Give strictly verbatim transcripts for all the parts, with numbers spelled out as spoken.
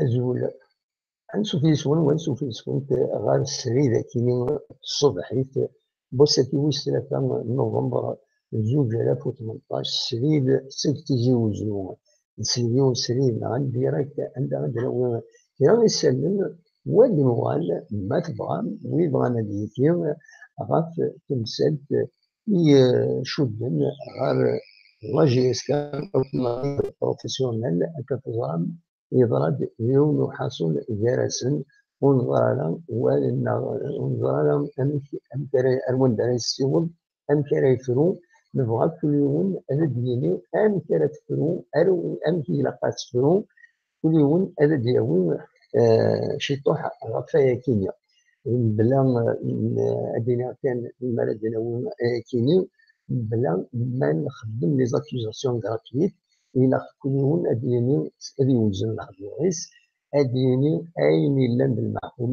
Azul. Ansuf yis-wen, wansuf yis-went ɣer srid akini tṣebḥit n wass-agi wis tlata n Nuvember zuǧ alaf u tmenṭac, srid seg Tizi Uzzu. Nsel yiwen srid neɣ en direct anda ad d-nawi kra isallen, wa d nuɣal, ma tebɣam, wi bɣan ad yiti ɣef temsalt i, eh, cudden ɣer la J S K, professionnel, akka teẓram, yeḍra-d yiwen uḥaṣul gar-asen, ur neẓri ara wal-, neɣ ur neẓri ara amek, amek ara, ar wanda ara yessiweḍ, amek ara yefru. Nebɣa kul yiwen ad d-yini amek ara tefru, ar amek ilaq ad tefru, kul yiwen ad d-yawi, eh, ciṭuḥ ɣef wayakini. Mebla, eh, ad d-iniɣ kan, mi ara d-nawi ayakini, mebla ma nxeddem les accusations gratuites, ilaq kul yiwen ad d-yini, ad yewzen lehdur-is, ad d-yini ayen yellan d lmeɛqul,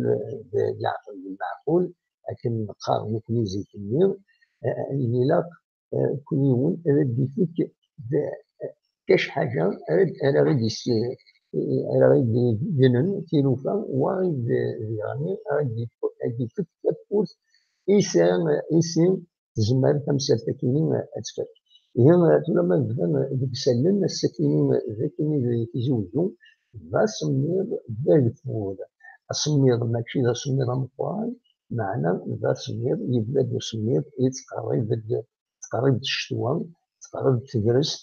d, d leɛqel d lmeɛqul, akken neqqar nekni zik-nni, eh, ayen ilaq, eh, kul yiwen ad d-ifek d, eh, kac ḥaǧa ara, ara ɣ-id-is-, eh, ara ɣ-id-gnen tilufa, wa ɣ-id-, diɣen ara d-ifek, ad d-ifek tafurt i s-, i s-, tezmer tamsalt akini ad tfak. Ihi, tura ma nebda deg isallen, ass-akini d akini di Tizi Uzzu, d asemmiḍ d ageffur. Asemmiḍ mačči d asemmiḍ ameqqran, meɛna d asemmiḍ, yebda-d usemmiḍ yettqerrib-d, tettqerrib-d ccetwa, tettqerrib-d tegrest,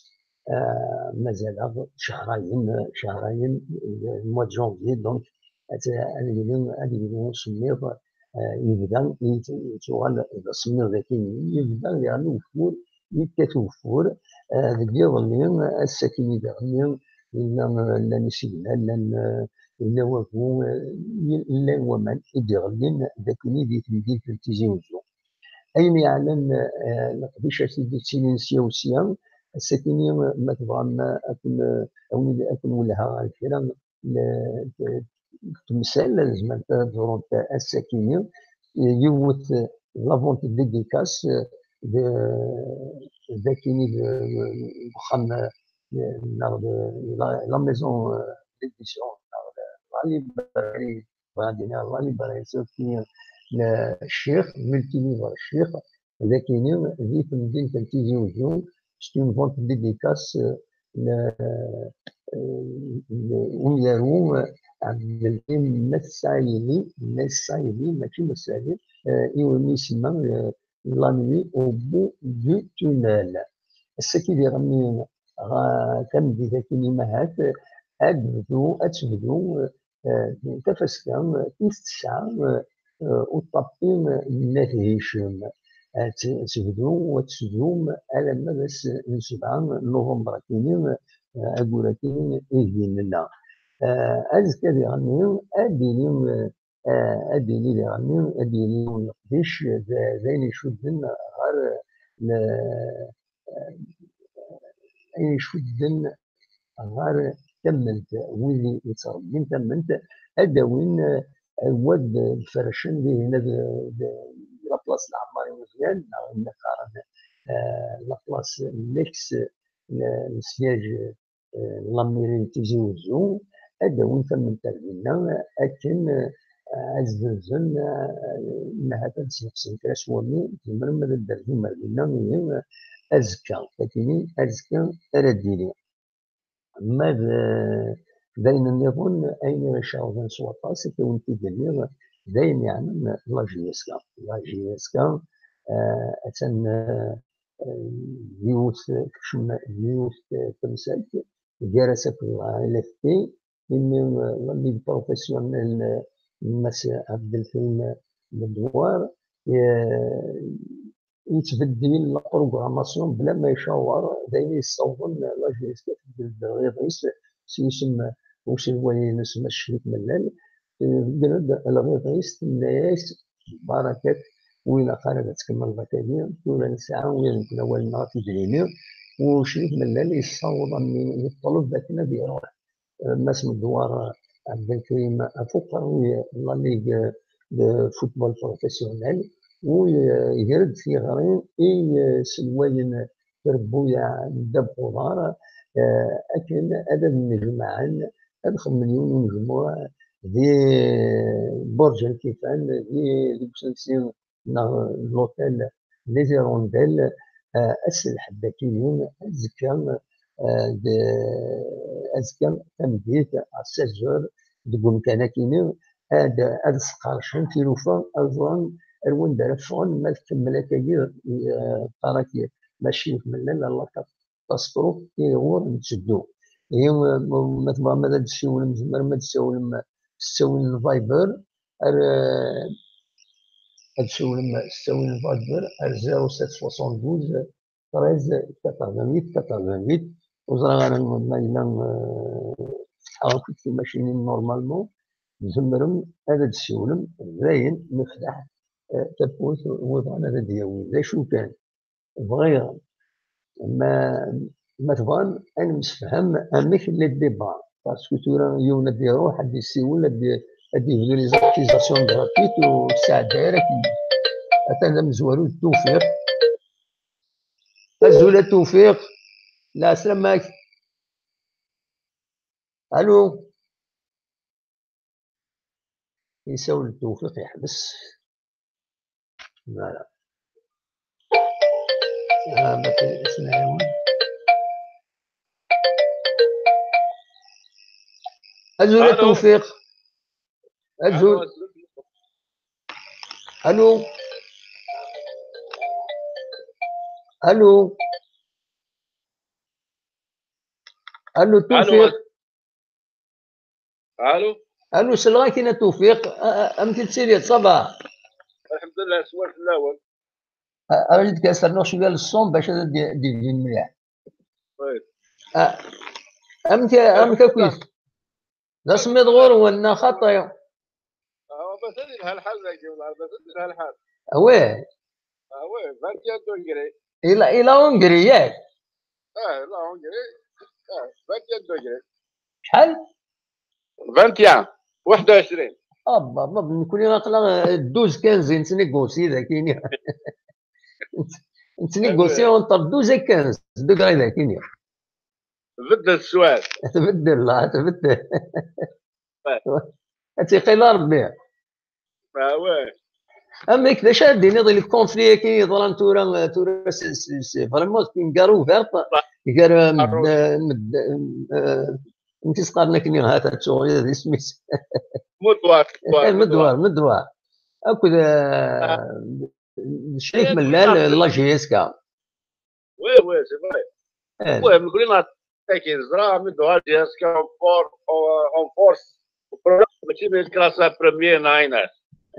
ah, mazal-aɣ cehrayen, cehrayen, le mois de janvier, donc, ad, ad yili, ad yili usemmiḍ, ah, yebda, yet-, yettuɣal d asemmiḍ dakin, yebda yerna ugeffur, yekkat ugeffur, ah, deg yiḍelli, ass-akini daɣen, yella, ah, llan isigna, llan, ah, yella wagu, ah, y-, llan waman i d-iɣellin dakini di temdint n Tizi Uzzu. Ayen yeɛnan, eh, leqdicat i d-yettilin sya u sya, ass-akini, ma tebɣam, eh, ad ken, eh, ad wen-, ad ken-welheɣ ɣer kra n, n temsal, zemrent ad ḍrunt ass-akini, eh, yiwet, eh, la vente dédicace, eh, d, d akini d, d uxxam, eh, neɣ d la, la maison, eh, d'édition, neɣ d la librairie, bɣiɣ ad d-iniɣ la librairie n Ccix, multilivre Ccix, d akini di temdint n Tizi Uzzu, c'est une vente dédicace, eh, n, n umyaru, eh, Ɛebdelkrim Messaili, Messaili, mačči Messaili, eh, iwumi isemma, eh, La nuit au bout du tunnel. Ass-agi diɣen ɣer tameddit akini ahat ad tebdu, ad tebdu, eh, tafaska tis tesɛa, eh, uṭṭapi n Nna Hicem. Ad t-, tebdu, ad tedum alamma d ass n sebɛa n Nuvember akini, eh, ayyur akini ideg nella. Eh, azekka diɣen ad d-yili, eh, eh, ad d-yili diɣen, ad d-yili yiwen leqdic d, d ayen icudden ɣer le-, eh, ayen icudden ɣer tamemt, wid yettṛebbin tamemt, ad d-awin, eh, wad ferrcen dihin ad, d, d la place Ɛemmar Imeẓyan, neɣ ayen qqaren, eh, la place n l'ex, n, n siège, eh, la mairie n Tizi Uzzu, ad d-awin tamemt ar dinna, akken, eh, ad zzenzen, eh, ahat ad sneqsen kra s wami, tzemrem ad d-terzum ar dinna, ihi, eh, azekka, akini, azekka ara d-yili. Ma d, d ayen nniḍen, ayen i ɣ-iceɣben s waṭas, ad k-awent-id-iniɣ, d ayen yeɛnan la J S K. La J S K, eh, attan, eh, yiwet, tekcem yiwet, eh, temsalt, gar-as akked la L F P, imi, eh, la Ligue Professionnelle, eh, n Mass Abdelkrim Bedouar, eh, yettbeddil la programmation bla ma icawer, d ayen yessawḍen la J S K tbeddel-d lɣiḍ-is s yisem uselway-ines Mass Crif Mellal, tbeddel-d lɣiḍ-is, tenna-yas: "Barakat, ur ilaq ara ad tkemmleḍ akagi, tura nesɛa wid n awal-nneɣ ad t-id-nini, u Crif Mellal yessaweḍ am yeṭleb akken ad iruḥ." Mass Medwar Abdelkrim ɣef uqerruy n la Ligue de Football Professionnel, u, eh, iger-d tiɣri i, eh, iselwayen trebbuyaɛ n ddabex uḍar, eh, akken ad ad-nnejmaɛen ad xemmen yiwen unejmuɛ di Burǧ Al Kifan, di, deg usensi neɣ l'hôtel Les Hirondelles, eh, ass n lḥedd akini, azekka, eh, d-, azekka tameddit à seize heures deg umkan akini, ad, ad sqercen tilufa, ad ẓren ar wanda ara ffɣen, ma tkemmel akkagi, eh, qqar-ak, mačči d lalla, la catastrophe i ɣur netteddu. Ihi, ma, ma tebɣam ad d-tessiwlem, tzemrem ad d-tessiwlem s ttawil n Viber, ar, eh, ad tessiwlem s ttawil n Viber ar zéro sept soixante-douze treize quatre-vingt-huit quatre-vingt-huit. Ur ẓriɣ ara ma yella, eh, tfetḥeɣ akk timacinin normalement, tzemrem ad d-tessiwlem, dayen nefdeḥ, eh, tawwurt, win yebɣan ad d-yawi. D acu kan, bɣiɣ, ma, ma tebɣam, ad nemsefham amek les débats, parce que tura yiwen ad d-iruḥ, ad d-yessiwel, ad d-, ad d-yebdu les accusations gratuites, ur tesɛedda ara akken. Atan d amezwaru d Tewfiq. Azul a Tewfiq. Lɛeslama-k. Allô. Yessawel Tewfiq, yeḥbes. Voilà. Ah, ma t-, ad t-nɛiwen. Azul a Allô. Tewfiq. Azul. Allô. Allô. Allô, Allô. Tewfiq. Allô. Allô, selleɣ-ak-in a Tewfiq. A, a, amek i tettiliḍ, ça va? Alḥemdulillah, swal fell-awen. A, ara d-kas rnuɣ cwiya n ṣṣun bac ad d-, d-ibin mliḥ. Oui. A, amek, amek akk-it? D asemmiḍ ɣur-wen, neɣ xaṭi? Ah, mazal yelha lḥal dagi, والله, mazal yelha lḥal. Ah ouais. Ah ouais, vingt et un degrés. Ila, ila Hongrie, yak? Ah, la Hongrie. Ah, vingt et un degrés. Acḥal? Vingt et un. واحد وعشرين. Ah, bah, bah, nekkni aql-aɣ, euh, douze quinze, nettnégocier dagi. Nettnégocier entre douze et quinze degrés dagi. Tbeddel teswiɛt. Tbeddel, la, tbeddel. Ouais. Ad tt-iqil Rebbi. Ah ouais. Amek, d acu ara d-tiniḍ i le conflit-agi yeḍran tura, tura c'est, c'est, c'est vraiment une guerre ouverte gar, euh, med-, med-, euh, amek i s-qqaren akken, ha-t-a ttuɣ isem-is. Medwar, Medwar, Eh, Medwar, Medwar. Akked, euh, Ah. Ccrik Eh, Mellal, Medwar. La J S K. Oui, oui, c'est vrai. Eh. Oui, nekkni neẓra Medwar, J S K en for-, en, en force. Mačči d classe première, neɣ ayen.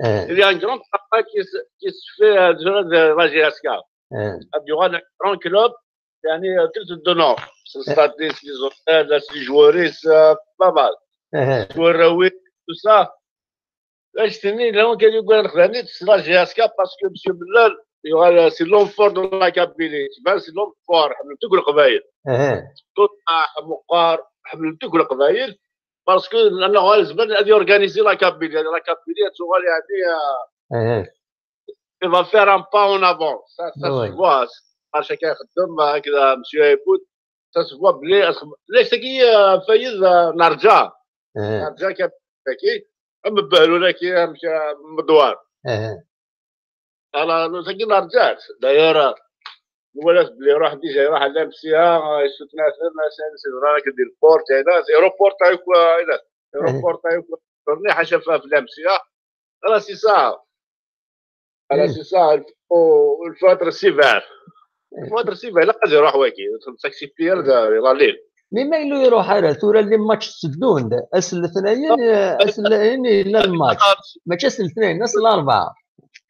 Eh. Il y a un grand travail qui se, qui se fait, euh, durant de la J S K. Eh. Ad yuɣal un grand club, يعني, euh, tout de nord. C'est le stade, les hôtels, les joueurs, euh, pas mal. Eh. Joueurs, oui, tout ça. Acteni, lawan kan yugar xdani, tesla J S K, parce que Monsieur Mellal, yuɣal, c'est l'homme fort de la Kabylie. Tban, c'est l'homme fort, ḥemmlen-t akk Leqbayel. Aha. Tuṭṭaḥ, Meqqar, ḥemmlen-t akk Leqbayel, parce que, annaɣ, zemren ad yorganiser la Kabylie. La Kabylie, ad tuɣal, yeɛni, euh, Aha. Il va faire un pas en avant. Ça, ça se voit. Ḥaca kan ixeddem, euh, هكذا, Monsieur Ayboud. Ça se voit belli, llant tagi, euh, Fayed, euh, nerǧa. Eh. Nerǧa kan tagi. Am Behlul-agi, am, am Medwar. Eh. Alors, tagi nerǧa-tt. D'ailleurs, euh, nwala belli iruḥ déjà, iruḥ à l'M C A, euh, yessutnaten, c'est vrai que di le port, هنا, c'est aéroport, euh, quoi, هنا. Eh. Aéroport, euh, quoi. Tourner ḥaca في, في l'M C A. Alors, c'est ça. Alors, c'est ça, il faut, il faut être sévère. Il faut être sévère. Ilaq ad iruḥ wagi. Taxi P L d, d la ligne. Mais ma yella iruḥ ara, tura les matchs tteddun-d. Ass n letnayen, eh, ass n letnayen yella le match. Mačči ass n letnayen, ass n larebɛa.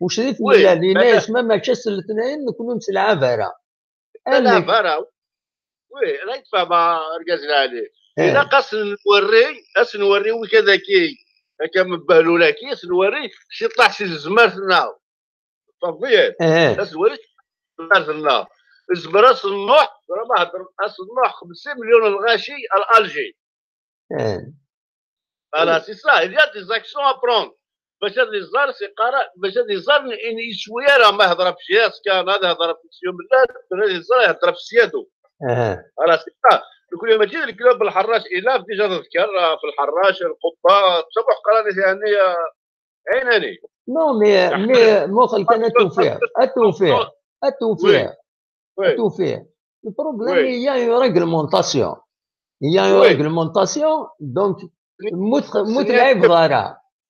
Ucrif Mellal yenna-yas, ma mačči ass n letnayen, nekkni ur nettelɛab ara. Amek? Wi, la yetfehma argaz lɛali. Eh. Ilaq ad sen-nwerri, ad sen-nwerri wigad-agi, akka am Behlul-agi, ad sen-nwerri ciṭṭaḥ si tezmert-nneɣ. Tafḍiet. Eh. Ad sen-nwerri ciṭṭaḥ si tezmert-nneɣ. Nezmer ad sen-nruḥ, tura ma heddren, ad sen-nruḥ xemsin milyon n lɣaci ar Alger. Eh. Voilà, c'est ça. Il y a des actions à prendre. Bac ad iẓer, c'est qara, bac ad iẓer, n-, n-, yeswi ara ma hedra f J S K, ad hedra f Monsieur Mellal, ad iẓer, hedra f Siado. Voilà, c'est ça. Nekkni mačči d club Lḥerrac, ilaf déjà teḍker, ah, f Lḥerrac, Lqubba, Sabuḥ Qrani, yeɛni, ah, ɛinani. Non, mais, mais, muqel kan ad tufiḍ, ad tufiḍ, ad tufiḍ, ad tufiḍ. Le problème, il y a une réglementation. Il y a une réglementation, donc, mu tx-, mu tleɛbeḍ ara,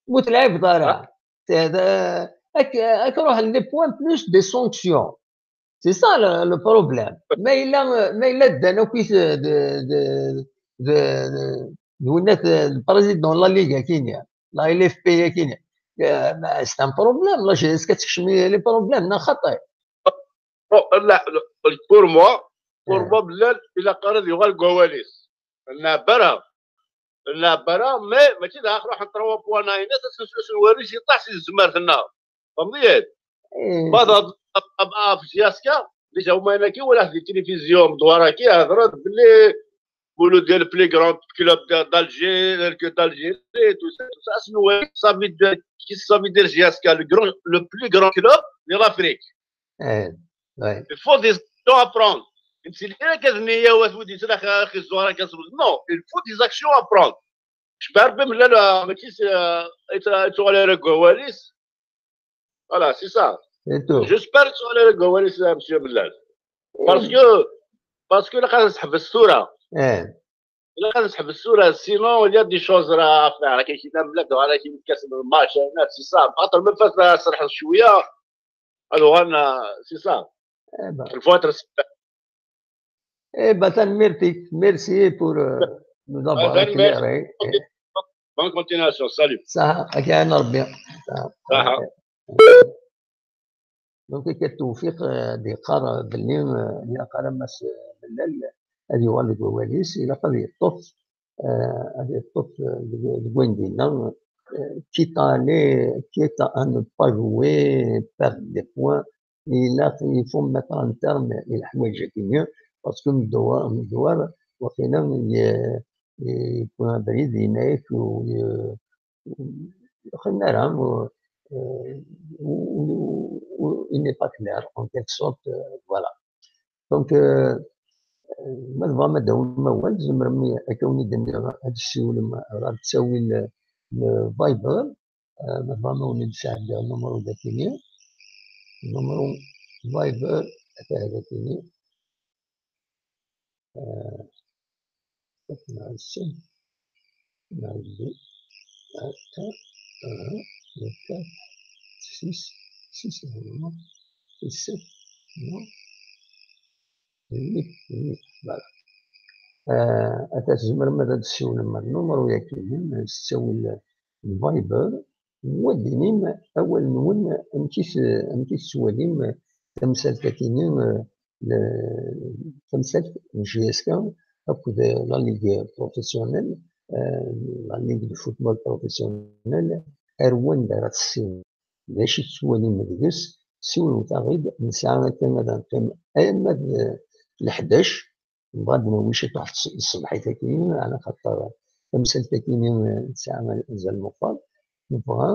mu tleɛbeḍ ara, ad k-ruḥen les points plus des sanctions. C'est ça le, le problème. Ma yella, ma yella ddan akk d, d, d, d, d, d winna, d président n la Ligue akini, la L F P akini. Euh, c'est un problème. La G S K tekcem les problèmes, neɣ xaṭi? Bon, la, pour moi, pour moi, Belal, ilaq ara ad yuɣal deg wawal-is. Nɛebber-aɣ. Nɛebber-aɣ, mais mačči d ax ruḥen trois points nine, ad s-nwaris yeṭṭaḥ si tzemmert-nneɣ. Tfehmeḍ-iyi-d? Baḍ ɣef J S K, déjà umayna-ki walaɣ di tilifizyu, medwar-agi, hedren belli ulu deg le plus grand club de- d'Alger, d'Algérie, tout ça, tout ça, ça veut dire, qu'est-ce que ça veut dire J S K, le grand, le plus grand club de l'Afrique. Eh, ouais. Il faut des actions à prendre. Non, il faut des actions à prendre. Je parle même là, là, mais qui c'est, euh, et tu as, tu as les Gowalis. Voilà, c'est ça. C'est tout. J'espère que tu as les Gowalis, là, monsieur Belal. Parce que, parce que la case est tura. Eh. La case est tura. Sinon, il y a des choses à faire. Qui n'a pas de qui casse le match, hein, c'est ça. Entre même face à Sarah Chouya, alors, c'est ça. Eh ben. Il faut être super. Eh ben, tanemmirt-ik. Merci pour euh, nous avoir Tanemmirt. Éclairé. Bonne continuation. Salut. Saha, ak ɛin Rebbi. Saha. Donc, akka Tewfiq, euh, ad yeqqar, euh, belli, euh, ilaq ara Mass Mellal ad yuɣal deg wawal-is, ilaq ad yeṭṭef, euh, ad yeṭṭef, euh, deg, deg wayen d-yenna, euh, quitte à aller, quitte à ne pas jouer, perdre des points, ilaq, il faut mettre un terme i leḥwayeǧ-agi, parce que Medwar, Medwar, waqila, y- yewwi abrid, yenna-yak, ur yuxen ara, ur- ur- il n'est pas clair, en quelque sorte, euh, voilà. Donc, euh, ma tebɣam ad d-tawim awal, tzemrem, akka wen-d-nniɣ, ad tessiwlem ɣer ttawil n Viber, euh, ma tebɣam ad wen-d-sɛeddiɣ numru d akini, numru Viber, ata d akini. Euh, نعدل، نعدل، هكا، أها، هكا، six، six normalement، sept، non، huit، huit، voilà. Euh, ata tzemrem ad d-tessiwlem ar numru-yagi, s ttawil n Viber, ad d-tinim awal-nwen, amek i t-, amek i tettwalim tamsalt-agi-nni, eh, le- tamsalt n J S K akked la ligue professionnelle, eh, la ligue de football professionnelle, ar wanda ara tessiwlem, d acu i tettwalim deg-s, siwlemt-aɣ-id, nesɛa akken ad neqqim arma d leḥdac, nebɣa ad d-nawi ciṭuḥ n ṣṣbeḥit-agi, ɛla xaṭer tamsalt-agi-nni, eh, tesɛa azal meqqer. Nebɣa,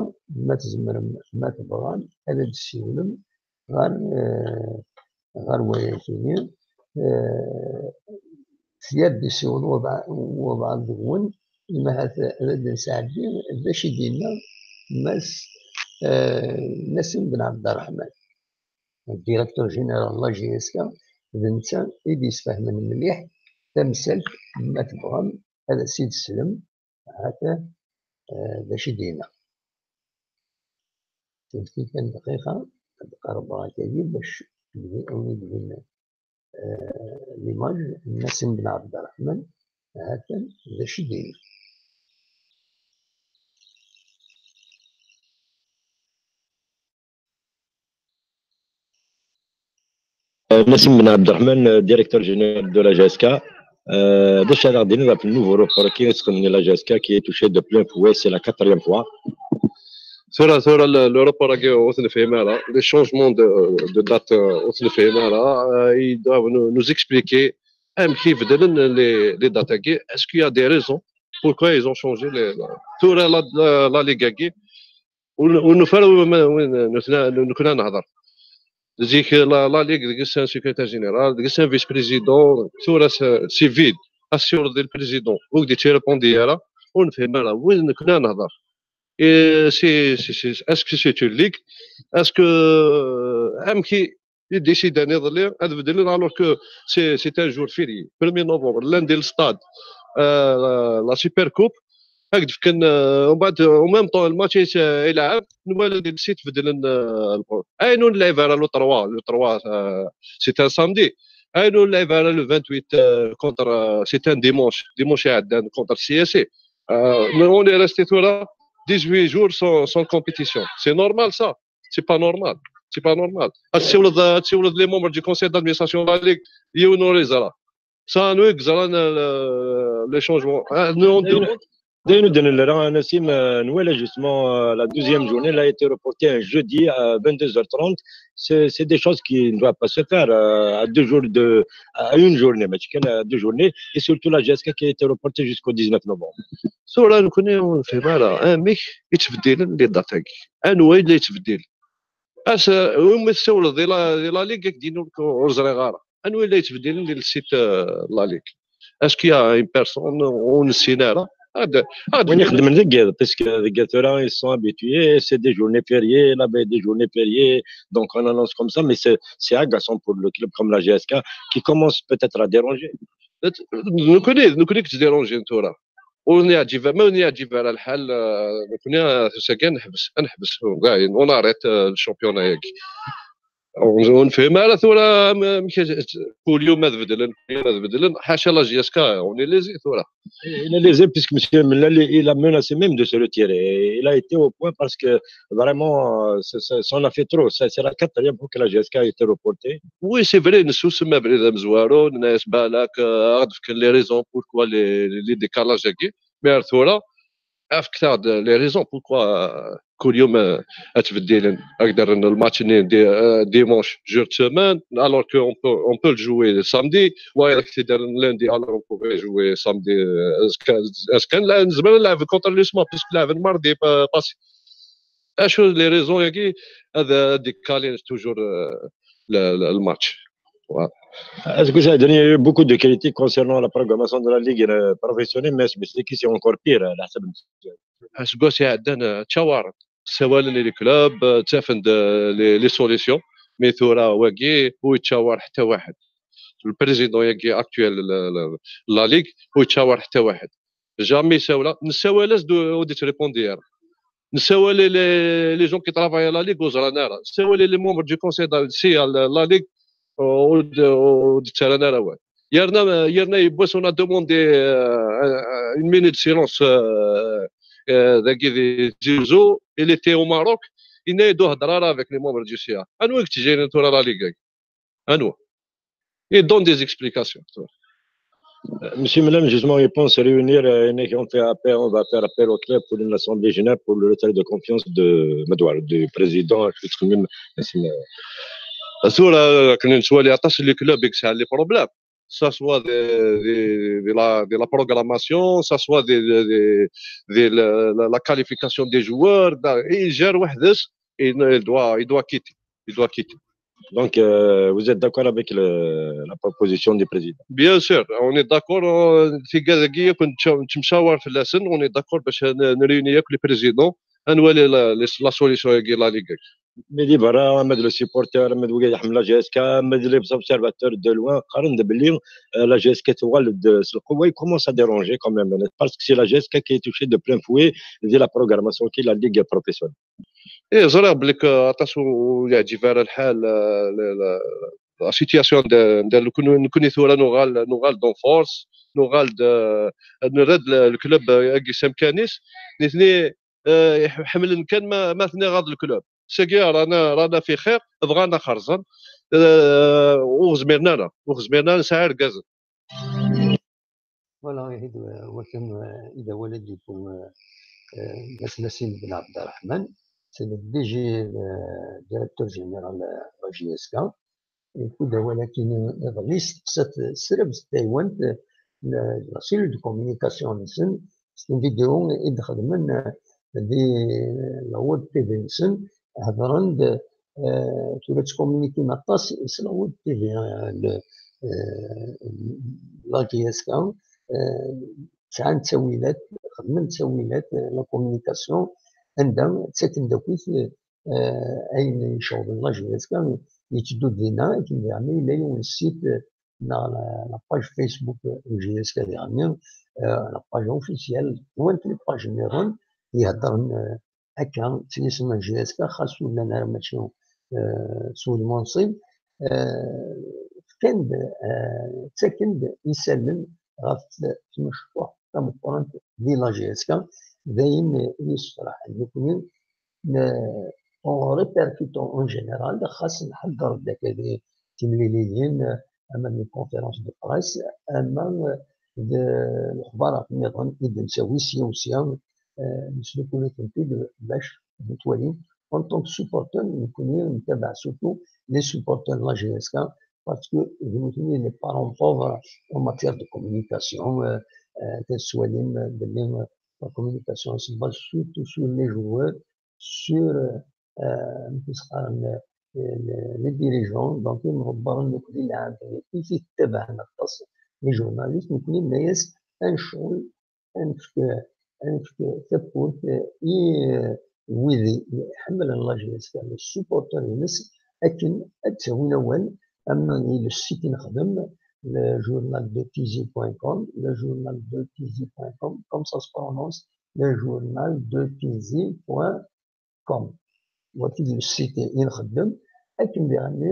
ma tzemrem, ma tebɣam, ad d-tessiwlem ɣer, eh, ɣer wayagi-nni. Eh, sya ad d-yessiwel wabɛaḍ deg-wen, ma ahat ad d-nesɛeddi d acu i d-yenna Mass, eh, Nassim Ben Abderrahman, directeur général n la J S K, d netta i d-yesfehmen mliḥ tamsalt, ma tebɣam ad as-id-teslem, ahat, eh, d acu i d-yenna. Tefki kan dqiqa, ad qerbeɣ akagi bac awi-d din, eh, l'image n Nassim Ben Abderrahman, ahat d acu i d-yenna. Euh, Nassim Ben Abderrahman, euh, directeur général de la J S K. Euh, déjà, on a un nouveau rapport qui est la J S K qui est touché de plein fouet, c'est la quatrième fois. Sur, sur le, le rapport, on se fait mal, hein. Les changements de, de date, euh, on se fait mal, hein. Euh, ils doivent nous, nous expliquer, hein, qui veut donner les, les dates, est-ce qu'il y a des raisons pourquoi ils ont changé les, sur la, la, la Ligue, ur nufi ara win nekkni nehder. Zik la, la Ligue deg-s un secrétaire général, deg-s un vice-président, tura c'est vide. As-ssiwleḍ i le président, ur k-d-yettirépondi ara, ur nefhim ara win nekni ad nehder. Et c'est, c'est, c'est, est-ce que c'est une ligue? Est-ce que, euh, amek i, i déciden iḍelli ad beddlen alors que c'est, c'est un jour férié, premier novembre, lundi le stade, euh, la, la Super Coupe, ad d-fken, euh, en bas, en même temps, le match est, euh, est là, nous allons décider de beddlen, euh, le pro-, ayen ur nlɛib ara le trois, le trois, euh, c'est un samedi. Ayen ur nlɛib ara le vingt-huit, euh, contre, euh, c'est un dimanche, dimanche iɛeddan contre C S C. Euh, mais on est resté tout là dix-huit jours sans, sans compétition. C'est normal, ça? C'est pas normal. C'est pas normal. Ad ssiwleḍ, ad ssiwleḍ les membres du conseil d'administration de la Ligue, yiwen ur yeẓra. Ça, nous, yeẓran, euh, le, les changements. Ah, nous, on demande. D'ailleurs, nous donnons le rang à Nassim, euh, Noël, justement, euh, la deuxième journée, elle a été reportée un jeudi à vingt-deux heures trente. C'est, c'est des choses qui ne doivent pas se faire, euh, à deux jours de, à une journée, mais à deux journées, et surtout la G S K qui a été reportée jusqu'au dix-neuf novembre. Tura nekkni ur nefhim ara amek i ttbeddilen les dates-agi. Anwa i la yettbeddil? As, umi tessiwleḍ di la, di la Ligue, ak-d-inin ur, ur ẓriɣ ara. Anwa i la yettbeddilen di le site, euh, la Ligue? Est-ce qu'il y a une personne ur nessin ara? Ad, ad Win ixeddmen deg yiḍ, parce que deg yiḍ tura, ils sont habitués, c'est des journées fériées, la veille des journées fériées, donc on annonce comme ça, mais c'est, c'est agaçant pour le club comme la G S K, qui commence peut-être à déranger. Nekkni, nekkni i yettdiranjin tura. Ur neɛǧib, ma ur neɛǧib ara lḥal, euh, nekkni, euh, tusagi ad neḥbes, ad neḥbes, dayen, on arrête, euh, le championnat-agi. Ur, ur nefhim ara tura am-, amek, kul yum ad beddlen, kul yum ad beddlen, ḥaca la G S K, on est lésé tura. Il est lésé puisque M. Mellal, il a menacé même de se retirer. Il a été au point parce que vraiment, euh, c'est, c'est, ça en a fait trop. C'est, c'est la quatrième fois que la G S K a été reportée. Oui, c'est vrai, nessusem abrid amezwaru, nenna-as balak, euh, ad d-fken les raisons pourquoi les, les décalages-agi. Mais ar tura, efk-aɣ-d les raisons pourquoi, euh, kul yum, euh, ad ttbeddilen, ad k-d-rren le match-nni di-, euh, dimanche, jour de semaine, alors qu'on peut, on peut le jouer le samedi, ou alors que c'est le lundi, alors on pourrait jouer samedi, euh, est-ce que, est-ce que là, on peut jouer contre l'U S M A, puisque là, on mardi pas, passé. Acu les raisons-agi ad, ad décaler toujours, euh, le, le, le match. Voilà. Est-ce que ça a donné beaucoup de critiques concernant la programmation de la Ligue, euh, professionnelle, mais c'est qui c'est encore pire, euh, la semaine. Aseggas iɛeddan, euh, ttcawaren, ssawalen i le club, euh, ttafen-d, euh, les, les solutions, mais tura wagi ur yettcawar ḥetta waḥed. Le président-agi actuel, la, la, la Ligue, ur yettcawar ḥetta waḥed. Jamais ssawleɣ, nessawal-as-d ur d-yettripondi ara. Nessawal les, les gens qui travaillent à la Ligue ur ẓran ara. Nessawal les membres du conseil de, si, à la, la Ligue, ur d-, ur d-ttarran ara awal. Yerna, yerna yiwwas on a demandé, euh, une minute de silence, euh, euh, dagi di Tizi Uzzu, il était au Maroc, yenna-yi-d ur hedder ara avec les membres du C A. Anwa i yettjeynin tura la Ligue-agi? Anwa? Il donne des explications. Euh, M. Mellal, justement, il pense réunir, euh, on fait appel, on va faire appel au club pour une assemblée générale pour le retrait de confiance de Medouar, du président, je suis même, Tura, akken nettwali aṭas n les clubs i yesɛan les problèmes. Ça soit de, de, de la, de la programmation, ça soit de, de, de, de la, la, la qualification des joueurs. Da, il gère وحده, il, il doit, il doit quitter. Il doit quitter. Donc, euh, vous êtes d'accord avec le, la proposition du président? Bien sûr, on est d'accord. Euh, في كذا كي كنت تمشاور في اللسن, on est d'accord باش ن-, نريوني ياك les présidents, نولي la, la, la solution ياك la Ligue. Mais di berra, même les supporters, même les gens la G S K, même les observateurs de loin, قارن بلي, euh, la G S K تغلب de, il commence à déranger quand même, parce que c'est la G S K qui est touchée de plein fouet de la programmation qui est la Ligue professionnelle. ايه, ẓriɣ بلي ك-, aṭas ur yeɛǧib ara lḥal, euh, la, la, la situation de, de, nekkni, nekkni tura nuɣal, nuɣal-d en force, nuɣal-d, euh, nerra-d le, le club, euh, agi s amkan-is, nitni, euh, ḥemmlen kan ma, ma ten-iɣaḍ le club. Sagi رانا, رانا في خير, bɣan ad xerzen, euh, ur zmiren ara, ur zmiren ara, nesɛa irgazen. Voilà, ihi d wakken, euh, i d awal ad d-yewwi, euh, euh, Mass Nassim Ben Abderrahman, c'est le D G, euh, directeur général, euh, de la G S K. Iwwi-d awal akkin iḍelli, isteqsa-t sreb s taywant, euh, la, la cellule de communication-nsen, s une vidéo i d-xedmen, euh, di la web T V-nsen, hedren-d, euh, tura ttcommuniquin aṭas s la web T V, euh, le, euh, la G S K, sɛan ttawilat, xedmen ttawilat, la communication, anda ttaken d akk ayen iceɣben la J S K yetteddu dinna, akken diɣen yella yiwen n site neɣ la page Facebook n J S K diɣen, la page officielle, swant les pages nniḍen iheddren akka ttgismen J S K, xas ur llan ara mačči s wudem unṣib, fkan-d, ttaken-d isallen ɣef tmecṭuḥt tameqqrant di la J S K. D ayen yessefraḥen. Nekkni, en répercutant en général, xas nḥedder-d akka di timliliyin, ama d conférence de presse, ama d lexbarat nniḍen i d-nettawi sya u sya, nesluku-tent-id bac ad twali. En tant que supporter, nekkni ntabaɛ surtout les supporters de la J S K, parce que d nutni les parents pauvres en matière de communication. Tettwalim belli la communication se base surtout sur les joueurs, sur les dirigeants. Donc, imḍebbren nekkni lɛeb i t-ittabaɛen aṭas, les journalistes, nekkni nenna-yas ad necɣel, ad nefk, ad nefk tawwurt i wid iḥemmlen la J S K, les supporters-ines, akken ad d-awin awal, am le site i nexdem, le journal de tizi point com, le journal de tizi point com, comme ça se prononce, le journal de tizi point com. Wagi d le site i nxeddem, akken diɣenni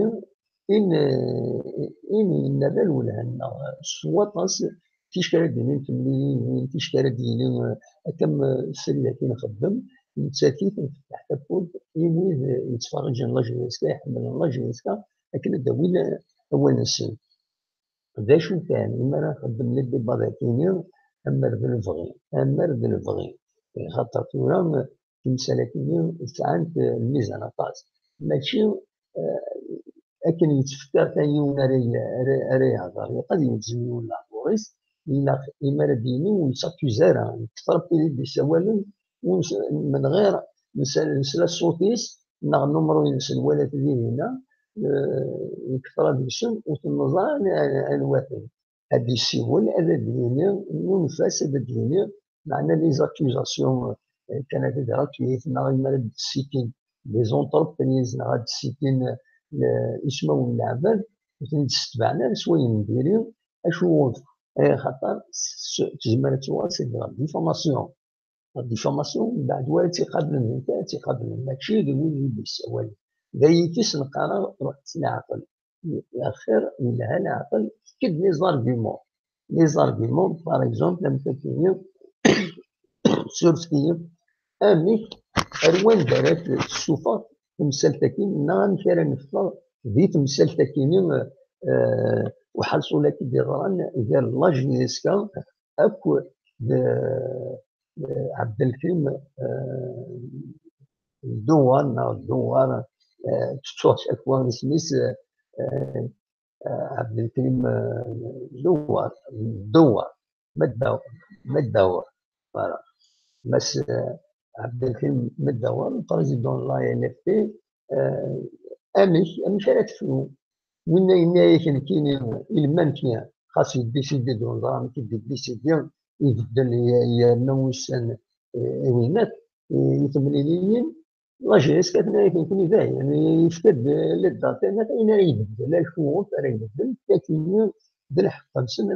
i n-, i n-, nerra lwelha-nneɣ s waṭas, ticki ara d-inin temliliyin, ticki ara d-yini, akka am srid-agi nxeddem, nettat-it nfettaḥ tawwurt i wid yettferriǧen la J S K, iḥemmlen la J S K, akken ad d-awin awal-nsen. D acu kan, imi ara nxeddem les débats dagi-ni, amer d lebɣi, amer d lebɣi. Xaṭer tura, timsal-agi-ni sɛant lmizan aṭas. Mačči, eh, akken yettfekka kan yiwen ara y-, ara, ara yehder, ilaq ad yelzem yiwen lehdur-is, ilaq imi ara d-yini ur yettaccuze ara, yeṭṭef Rebbi d issawalen, ur s-, min ɣir nesla, nesla ṣṣut-is, neɣ numru-ines nwala-t di dinna, eh, nekter ad yessem, ur t-neẓra an-, an-, anwa-ten. Ad d-yessiwel, ad d-yini, nunef-as ad d-yini, meɛna les accusations, eh, kanent gratuites, neɣ imi ara d-ssikin les entreprises, neɣ ad d-ssikin, eh, ismawen n leɛbad, ur ten-id-ssetbaɛen ara s wayen n diri, acu, eh, xaṭer s-, s-, tezmer ad tuɣal seg la diffamation. La diffamation, mbeɛd wara tt-iqablen, netta ad tt-iqablen, mačči d wid i d-yessawalen. D ayik-is neqqar-aɣ ruḥet s leɛqel. Axir, yelha leɛqel, fek-d les arguments. Les arguments, par exemple, am tagi, surfet-iyi, amek, ar wanda ara t-, tessufeɣ temsalt-agi, neɣ amek ara neffeɣ di temsalt-agi-ni, eh, uḥalṣul-agi d-yeḍran gar la J S K akked, eh, Ɛebdelkrim, eh, Dewwar, neɣ Dewwar, eh, tettuɣ ccakwa isem-is, eh, eh, Ɛebdelkrim, eh, Dewwar, Dewwar, Meddawar, Meddawar, voilà. Mass, eh, Ɛebdelkrim Meddawar, le président de la N F P, eh, amek, amek ara tefru? Winna yenna-yak nekkini, il manquait, xas yeddisidi d unẓar, amek i d-yeddisidi, ibeddel, ye-, yerna ussan, eh, i winnat, eh, i temliliyin, la J S K tenna-yak nekkini dayen, yefka-d les dates, ayen ara ibeddel, acu ɣef ara ibeddel, akken d lḥeqq-nsen,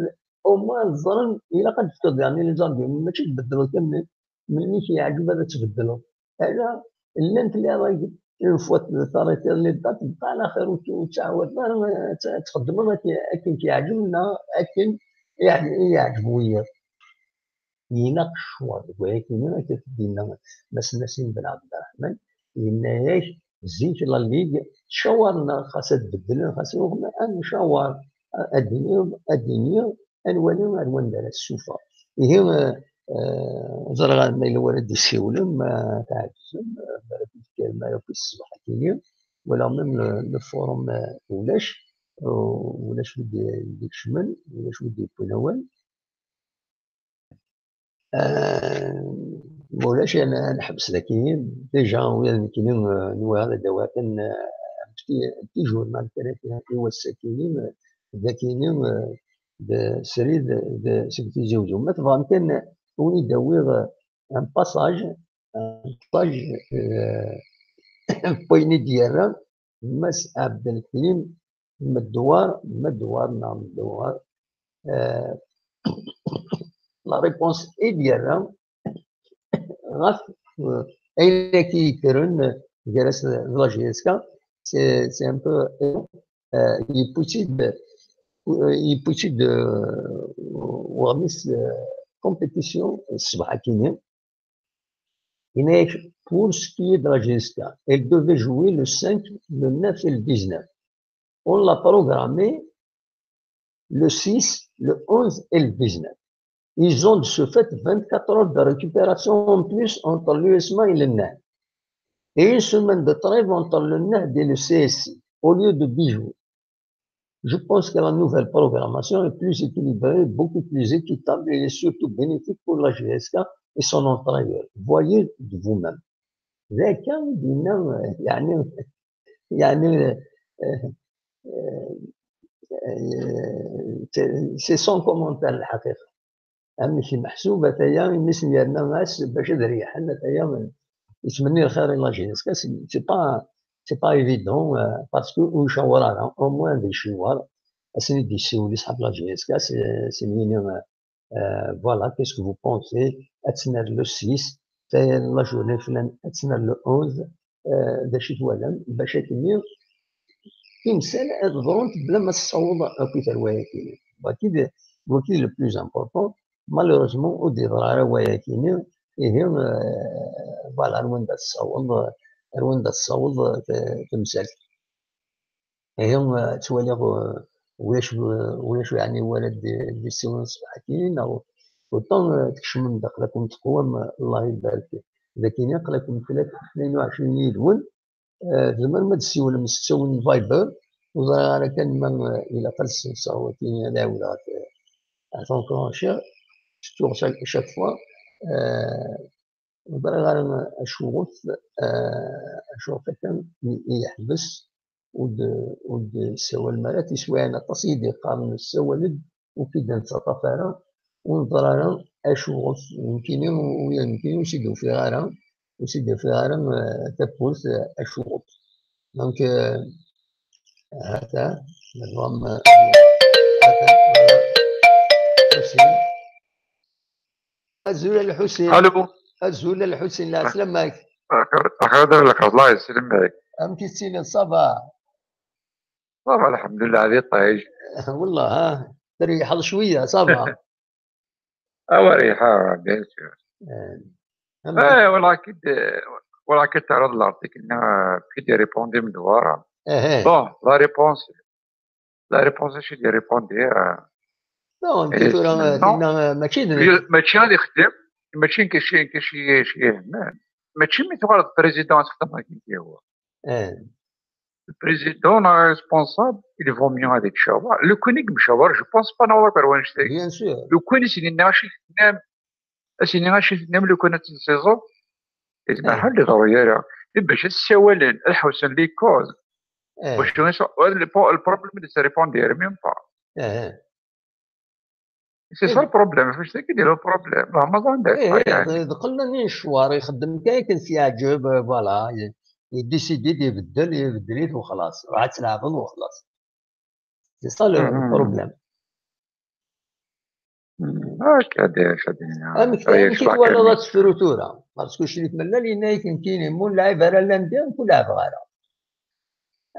au moins ẓren, ilaq ad d-tefkeḍ, yeɛni, les arguments, mačči tbeddleḍ kan melmi i k-yeɛǧeb ad tbeddleḍ. Ala, llant les règles, une fois t'arrêtiḍ les dates, bqa ɛla xir, ur tt-, ur ttɛawadeḍ ara ad t-, ad txeddmeḍ akken, akken k-yeɛǧeb neɣ akken i yeɛ-, i yeɛǧeb wiyiḍ. Ilaq ccwar deg wayagi-nni, akka i d-yenna Mass Nassim Ben Ɛebderreḥman, yenna-yak zik la Ligue ttcawaren-aɣ xas ad beddlen, xas ruḥen, ad ncawer, ad d-iniɣ, ad d-iniɣ, ad nwali ar wanda ara tessufeɣ. Ihi, eh, eh, ẓriɣ ma yella wara d-issiwlem, ma tɛeǧzem, eh, ma ara d-tefkem, ma ara d-tessebḥem akini, wala même le, le forum, eh, ulac, eh, ulac wid d-ikecmen, ulac wid d-yewwin awal. Eh, ma ulac, ad n-, ad neḥbes daki. Déjà, ula d nekkini, eh, nwiɣ ad d-awiɣ kan, eh, un petit, un petit journal kan akka i wass-akini, eh, dakini, eh, d srid d seg Tizi Uzzu. Ma tebɣam kan, ad wen-id-awiɣ un passage, un passage, euh, n wayen i d-yerra Mass Abdelkrim Meddouar, Meddouar neɣ Meddouar, euh, la réponse i d-yerra ɣef, euh, ayen akka yekkren, euh, gar-as d la J S K, c'est, c'est un peu, euh, yewwi-tt-id, euh, yewwi-tt-id, euh, weɣmis, euh, compétition ṣṣbeḥ akkin-nni. Yenna-yak, pour ce qui est de la J S K, elle devait jouer le cinq, le neuf et le dix-neuf. On l'a programmé le six, le onze et le dix-neuf. Ils ont de ce fait vingt-quatre heures de récupération en plus entre l'U S M A et le N A H D, et une semaine de trêve entre le N A H D et le C S C, au lieu de dix jours. Je pense que la nouvelle programmation est plus équilibrée, beaucoup plus équitable et est surtout bénéfique pour la J S K et son entraîneur. Voyez de vous-même. D akka i d-yenna, yeɛni, yeɛni, euh, euh, euh, c'est, c'est sans commentaire, lḥaqiqa. Amek meḥsub ataya, imi s-yerna as bac ad reyḥen, ataya yettmenni lxir i la J S K, c'est, c'est pas, c'est pas évident, euh, parce que ur icawar ara, au moins ad iciwar, ad sen-id-yessiwel i ṣḥab la J S K, c'est, c'est yini, euh, euh, voilà, qu'est-ce que vous pensez, ad tt-nerr le six, taya la journée flan, ad tt-nerr le onze, euh, d acu i twalam, bac akken timsal ad ḍrunt bla ma tessaweḍ akk i terwa-agi. Wagi d, wagi d le plus important. Malheureusement, ur d-yeḍra ara wayagi-nni. Ihi, euh, voilà, ar wanda tessaweḍ, ar wanda tessaweḍ, euh, t-, temsalt. Ihi, euh, ttwaliɣ, euh, ulac, euh, ulac yeɛni wala d-, d-yessiwlen ṣṣbeḥ-agi, neɣ autant, euh, tkecmem-d, aql-aken teqwam, euh, Allah ibarek. Dagi aql-aken tlata tnin u ɛecrin yid-wen, euh, tzemrem ad d-tessiwlem s ttawil n Viber, ur ẓriɣ ara kan ma, euh, ilaq ad ssenseɣ wagi ad ɛawdeɣ ad, ad t-enclenchiɣ, surtout chaque, chaque fois, euh, ur ẓriɣ ara acuɣef, euh, acuɣef akka i, i yeḥbes ur d-, ur d-ssawalem ara. Tiswiɛin aṭas i yi-d-yeqqaren ssawal-d, ur k-id-nettaṭṭaf ara, ur neẓri ara acuɣef. Nekkini, ula d nekkini ur s-id-ufiɣ ara, ur s-id-ufiɣ ara, euh, tawwurt, euh, acuɣef. Donc, euh, hata, madame, euh, hata, euh, Ḥusin. Azul a Lḥusin. Allô. Azul a Lḥusin, lɛeslama-k. Axir, axir, Allah yesselmek. Amek i tettiliḍ, ça va? Ça va, lḥemdullah, di ṭij. Wallah, ha? Teryeḥeḍ cwiya, ça va? Ah, wa reyḥeɣ, bien sûr. Eh, am-, eh, wala kid, wala kid terreḍ l'article-nni, kid irrépondi Meddouar. Eh, eh. Bon, la réponse, la réponse, acu d-irrépondi, euh, non, eh, tura, non. Tinna, eh, mačči d, mačči ad ixdem, mačči n kaci, n kaci, kaci, mačči mi tuɣaleḍ président ad texdem akken i huwa. Eh. Le président neɣ responsable, il vaut mieux ad yettcawar. Lukan i yemcawar, je pense pas naweḍ akk ar wannect-agi. Bien sûr. Lukan i s-yenna acu i tennam, a s-yini acu i tennam lukan ad tensiẓeḍ, eh, lmaḥal d ḍruri ara. I bac ad ssawalen, ad ḥewsen les causes. Eh. Bac le po-, le problème ne se répond même pas. Eh. C'est ça le problème, fhmtnni, c'est ça le problème. Bah, ma ظنك. Eh, eh, d, d qella-nni n ccwar, ixeddem kan akken s-yeɛǧeb, euh, voilà, i, i décide, ibeddel, ibeddel-it u xlaṣ. Ruḥ ad tleɛbeḍ u xlaṣ. C'est ça le, le problème. Amek, amek i twalaḍ ad tefru tura? Parce que Crif Mellal yenna-yak nekkini, ma ur nlɛib ara lundi, ur lɛibeɣ ara.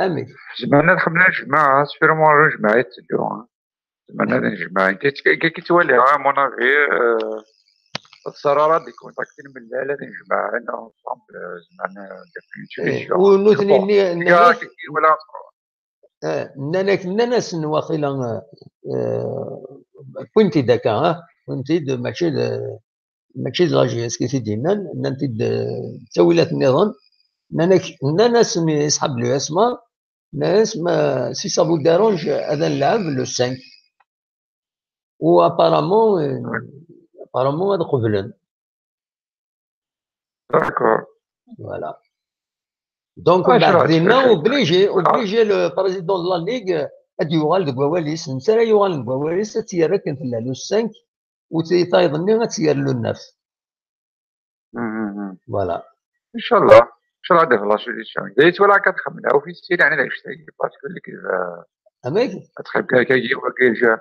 Amek? Zemren ad ḥemmlen jmaɛa, asfir ma ur jmaɛa yetteddu. Zemren ad nejmeɛ. Nekk, nekk, nekk ttwaliɣ, à mon avis, euh, ad ssaraɣ ad d-contactin Mellal, ad nejmeɛen ensemble, euh, zemren ad d-afin une solution. U nutni nni-, nnan-ak, eh, nnan-ak, nnan-asen waqila, eh, wwin-t-id akka, eh, wwin-t-id, mačči d, mačči d la J S K i t-id-yennan, nnan-t-id, eh, d ttawilat nniḍen, nnan-ak, nnan-asen i ṣḥab l'U S M A, nnan-as, ma, si ça vous dérange, ad nlɛeb le cinq. U apparemment, euh, apparemment ad qeblen. D'accord. Voilà. Donc, ah, mbeɛd dinna, obligé, obligé le président de la Ligue, ad d-yuɣal deg wawal-is, netta ara yuɣalen deg wawal-is, ad tt-yerr akken tella le cinq, u tayeḍ-nni ad tt-yerr le neuf. Mhm. Voilà. Inchallah. Inchallah ad d-taf la solution. D ayen twala akka txemmel, officiel, yeɛni d anect-agi, parce que lekdeb, euh, Amek? ad txemmem akka, akka, wagi, ja.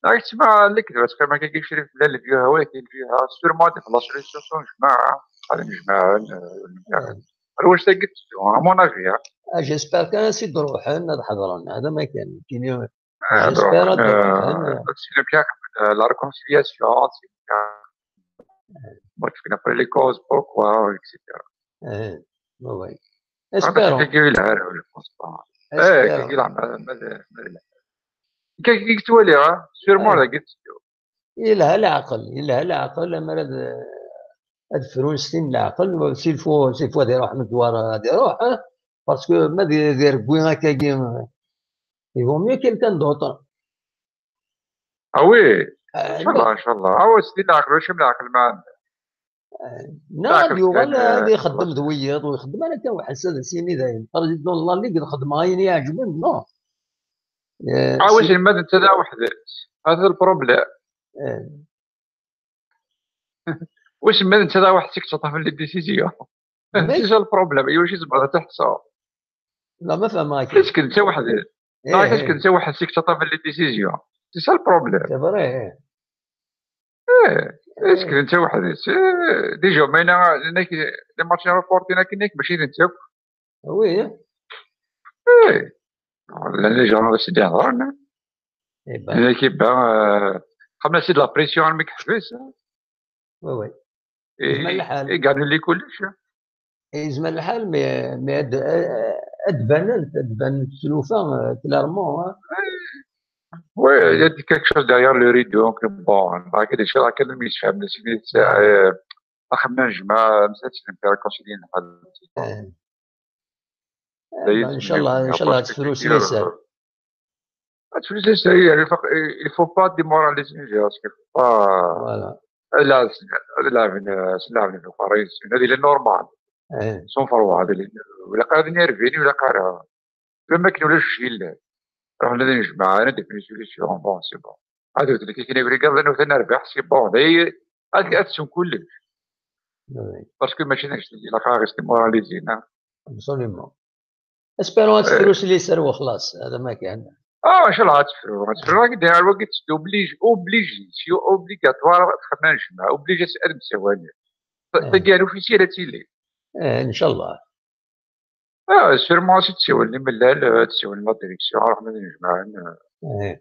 Neɣ tesma lekdeb, ad txemmem akka, akka, Crif, la le vieux hawa, le vieux ha. Sûrement ad d-taf la solution s jmaɛa, ad nejmaɛen, euh, ar wacu tagi tetteddu, à mon avis, hein. Ah, j'espère kan ad s-id-ruḥen, ad ḥeḍren. Hada ma kan. Kini, Ah, j'espère donc, ad d-ruḥen. euh, c'est le bien, euh, la réconciliation, c'est bien. Moi, je connais pas les causes, pourquoi, et cetera. Eh, oui, oui. Ah, parce Espérons. que كي يلعب، je pense pas. Eh, Espérons. كي يلعب، ما، ما، ما، كي، كي توالي، ها؟ Sûrement, Eh. la guette. Yelha leɛqel, yelha leɛqel, amar ad, ad frun s tin leɛqel, s'il faut, s'il faut ad iruḥ medwar, ad iruḥ, hein, parce que ma di, di regwi akkagi, il vaut mieux quelqu'un d'autre. Ah oui, Ah, inchallah, inchallah. Ah ouais, c'est la, le chemin, la, Neɣ ad yuɣal ad ixeddem d wiyiḍ, ur ixeddem ara kan weḥd-s, ad as-yini dayen, président de la ligue, ad xedmeɣ ayen i iɛeǧben, non. Eh, Ah oui, si- c'est le même, c'est là, واحد. هذا le problème. Eh, واش من انت راه واحد فيك تطرف لي décision. Mais- C'est ça le problème. ايوا شي زعما تحصل. لا، ما فهمك. Est-ce que انت واحد Eh, لا est-ce que eh, انت واحد فيك تطرف لي décision. C'est ça le problème. C'est vrai, eh. Est-ce que انت واحد déjà ما انا لي ماتش ريبورتينا كنيك ماشي انت. Oui. ايه. لا، les gens c'est des drones. Eh ben, انا كيبان خمنا سي de la pression على المكحفس. oui, oui. اي يزمر الحال. اي كانوا لي كلش. يزمر الحال، mais, mais ad, ad banent, ad banent tlufa, eh, clairement, hein. Oui, il y a quelque chose derrière le rideau. Donc, bon, راك هذا الشيء راه كان يتفهم. اخمنا نجمع مسات نبدا كونسيلين. Eh. Eh ben, ان شاء الله، ان شاء الله تفرو سليسان. تفرو سليسان، يعني، il faut pas démoraliser les gens, parce que faut pas Voilà. لا لا لا في القريص هذه اللي normal. Eh. سون فروا هذه اللي ولا قاعد نيرفيني ولا قاعد فما كاين ولا شي لا. راه لازم نجمع انا ديفيني سوليسيون. Bon, c'est bon. هذا اللي كاين يبغي قال انه ثنا ربح، c'est bon. هي هذه اتسون كلش. Oui. Parce que ماشي ناش لا قاعد démoraliser. Absolument. Espérons تفرو سليسان وخلاص، هذا ما كان. اه، ان شاء الله غتفرو، غتفرو. راك داير الوقت، obligé، obligé، c'est obligatoire تخمم نجمع، obligé تسال مسواني. Eh. تلقى l'officiel تيلي. Eh, ان شاء الله. اه، sûrement سي تسيول لي ملال، آه، تسيول la direction، راه من نجمع. Eh.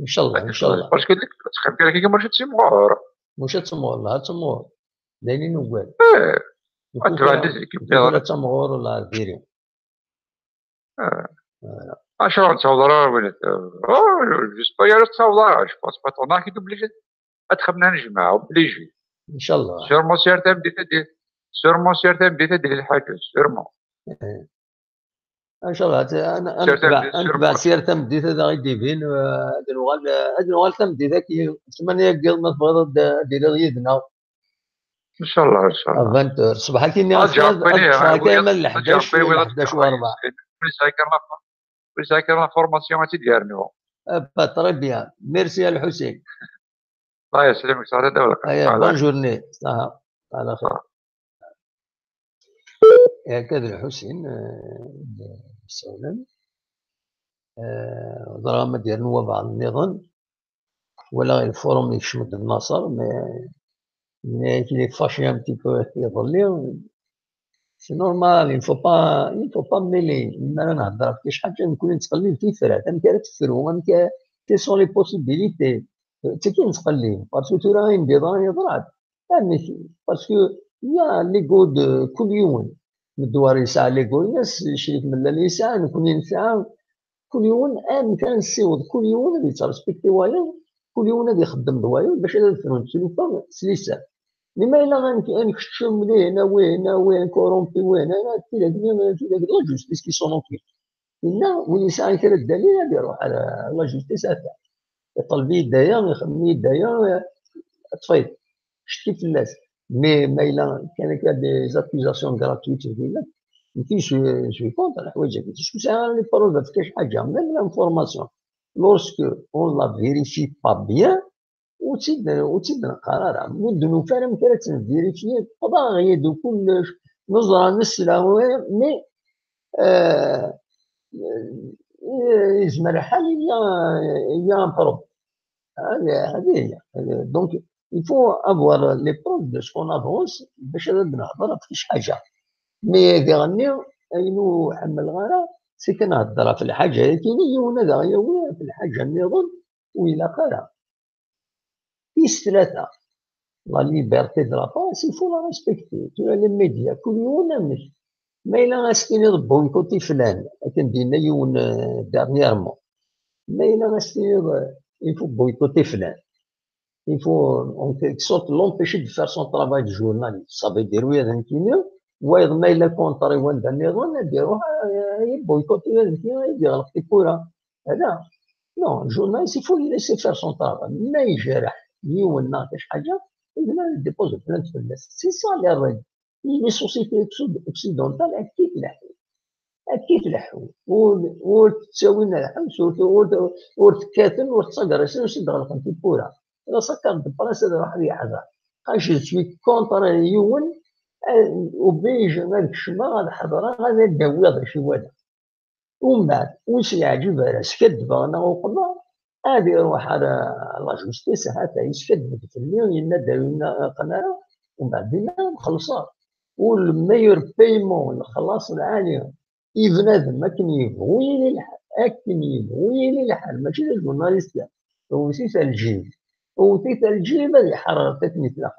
ان شاء الله، ان شاء الله. Parce que ديك تخبي لك كيما شي تسيمغور. مش تسمور، لا تسمور. دايرين نقول. ايه. نكون تبع كده- لي زيكيب نكون ديالها. كده تسمور ولا ديري. آه. اش راه تصور راه ولا؟ اه، جوست با يا تصور، اش باس با طون كي دوبلي. اتخمنا نجمع، obligé. ان شاء الله. Sûrement سير تم ديتا دي. Sûrement سير تم ديتا دي الحاجه، sûrement. ان شاء الله. هت-، انا انا سير تم نتبع، دي، انا sûrement. نتبع سير تم ديتا دا غيدي فين، آه، هاد نوال، هاد نوال تم ديتا كي ثمانية قال ما تبغى د-، دير يدنا. ان شاء الله، ان شاء الله. أربعة وعشرين صباح كي ناس جاوبني، كامل ال حداش، جاوبني ولا حداش و4. بليز هاكا لا، بليز هاكا لا فورماسيون تي ديالنا. با تري بيان. ميرسي يا الحسين. الله يسلمك، صحة دولة. ايا، بون جورني. صح. على خير. يا كاد الحسين، آه، السلام. آه، ضرا ما دير نوا بعض النظام. ولا الفوروم يشمد النصر، مي، مي كي لي فاشي ان بتي بو يظلي. سي نورمال، il faut pas، il faut pas mêler. ما انا نهضر في شحال كان نكون نتقلب في فرات، انا كي تفرو، انا كي، كي سون لي بوسيبيليتي. تي كي نتقلب، باسكو تورا غير ندير راني ضرات. يعني، باسكو يا ليغو دو كل يوم. من الدوار يسعى ليغو، الناس شريك من اللي يسعى، نكون نسعى. كل يوم، آه، كان نسيوض، كل يوم اللي ترسبكتي وايض، كل يوم اللي يخدم دوايض باش هذا الفرن تلوفا سليسان. لما إلا غنك-، غنكشم ليه هنا وين، هنا وين، كورومبي وين، هنا كي لا، كي لا، كي لا، لا جوستيس كي سون اوكي. إلا وين يسعى كان الدليل، هذا يروح على لا جوستيس هذا. يطلب يدايا، يخمم يدايا، تفيض. شتي فلاس. مي ما إلا كان كان دي زاكوزاسيون غراتويت ولا، يمكن شوي، شوي كونتر الحوايج هادي. شكون ساعة لي بروف في كاش حاجة، ميم لانفورماسيون. Lorsque on la vérifie pas bien, ur tt-id ur tt-id-neqqar ara. Ur d-nufi ara amek ara tt-nvérifier, qḍaɣ-iyi-d kullec, neẓra, nesla, mais euh, yezmer lḥal il y a, il y a un problème. هذه هذه هي. Donc, il faut avoir les preuves de ce qu'on avance باش ad nehder ɣef kra n ḥaǧa. Mais diɣenni, ayen ur ḥemmleɣ ara, c'est que nhedder ɣef lḥaǧa-agi, yiwen ad aɣ-yawi ɣef lḥaǧa nniḍen ur ilaq ara. Tis tlata, la liberté de la presse, il faut la respecter. Tura les médias, kul yiwen amek. Ma yella ad s-tiniḍ boycott i flan, akken d-yenna yiwen, euh, dernièrement. Ma yella ad s-tiniḍ, euh, il faut boycotter flan. Il faut, en quelque sorte, l'empêcher de faire son travail de journaliste. Ça veut dire, oui, ad nekkini, wayeḍ ma yella contre i wanda nniḍen, ad iruḥ, euh, ad boycotter, ad nekkini, ad iɣleq tiwwura. Ala. Non, le journaliste, il faut lui laisser faire son travail. Ma yejreḥ yiwen neɣ kra n ḥaǧa, il a déposé plainte fell-as. C'est ça les règles. Les sociétés occid- occidentales, akka i tleḥḥu. Akka i tleḥḥu. Ur, ur ttawin lḥebs, ur, ur, ur tekkaten, ur ttaggresen, ur s-id-ɣelqen tiwwura. La sacar de presse ad iruḥ ad yeḥḍer. Quand je suis contre yiwen, eh, obligé ad kecmeɣ, ad ḥeḍreɣ, ad d-awiɣ d acu i walaɣ. Umbeɛd, ur s-yeɛǧib ara, skaddbeɣ neɣ uqmeɣ, ad iruḥ ar la justice, ha-t-a yeskaddeb-d fell-i, yenna-d ayen ur ilaqen ara, umbeɛd dinna ad xellṣeɣ. U le meilleur paiement, lexlaṣ lɛali, i bnadem akken yebɣu yili lḥal, akken yebɣu yili lḥal, mačči d ajournaliste kan. Ewwet-it ar lǧib. Ewwet-it ar lǧib ad iḥeṛṛer akken i tlaq.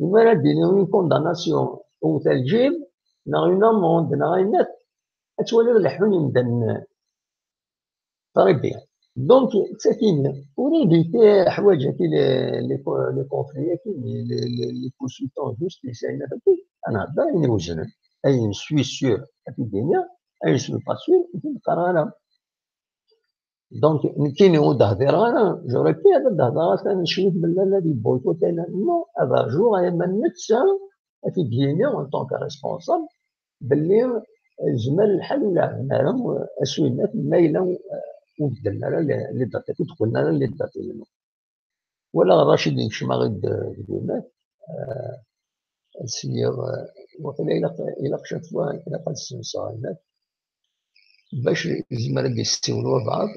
Imi ara d-yili une condamnation, ewwet ar lǧib, neɣ une amende, neɣ ayen akk, ad twaliḍ leḥḥun yimdanen. Très bien. Donc, d takini, ur éviter ḥwaǧ-agi, les, les co-, les conflits-agi, les, les, les, les consultants juste, les C N F-agi, ad nhedder ayen iweznen, ayen suis sûr ad t-id-iniɣ, ayen suis pas sûr, ur t-id-qqareɣ ara. Donc, nekkini ur d-hdireɣ ara, j'aurais pu ad d-hdeɣ atan cwiṭ belli la di boycott, non, ad rjuɣ alamma netta ad t-id-yini en tant que responsable belli yezmer lḥal ur leɛɛben ara, euh, asuynnat ma yella, euh, ur beddlen ara les, les dates, ur d-qqlen ara les dates-inu. Walaɣ Racid yekcem-aɣ-id, euh, deg winnat, euh, ad sliɣ, euh, waqila ilaq, ilaq chaque fois, ilaq ad ssenseɣ winnat. Bac yezmer ad d-yessiwel wabɛaḍ,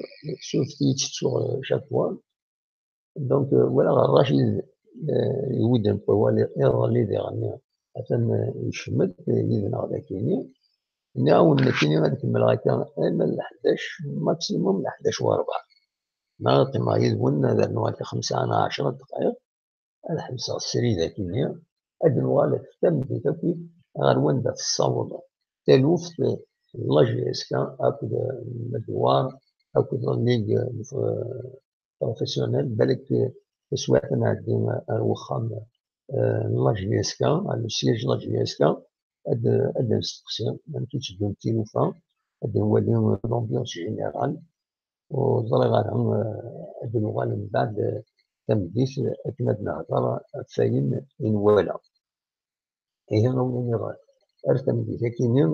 surtout i tettuɣ, euh, chaque fois. Donc, euh, walaɣ Racid, euh, yewwi-d un peu wali iḍelli diɣenni. Atan, euh, yekcem-d, euh, yid-neɣ dakini. Nniɣ-awen nekkini ad kemmleɣ akka arma d leḥdac, maximum leḥdac u rebɛa. Ma ad qqimeɣ yid-wen, ad rnuɣ akka xemsa neɣ ɛecra ddqayeq, ad ḥebseɣ srid akkenni, ad nuɣal ɣef tameddit akkit ɣer wanda tessaweḍ taluft n la J S K akked Medwar akked la Ligue, euh, Professionnelle, balak, euh, taswiɛt ad nɛeddi ar wexxam, euh, n la J S K, ar le siège n la J S K, ad, ad d-nesteqsi amek i tteddunt tilufa, ad nwali, euh, l'ambiance générale. Ur ẓriɣ ara, eh, ad nuɣal mbeɛd, eh, tameddit, eh, akken ad nehder ɣef wayen i nwala. Ihi, awen-iniɣ ar tameddit akkin-nni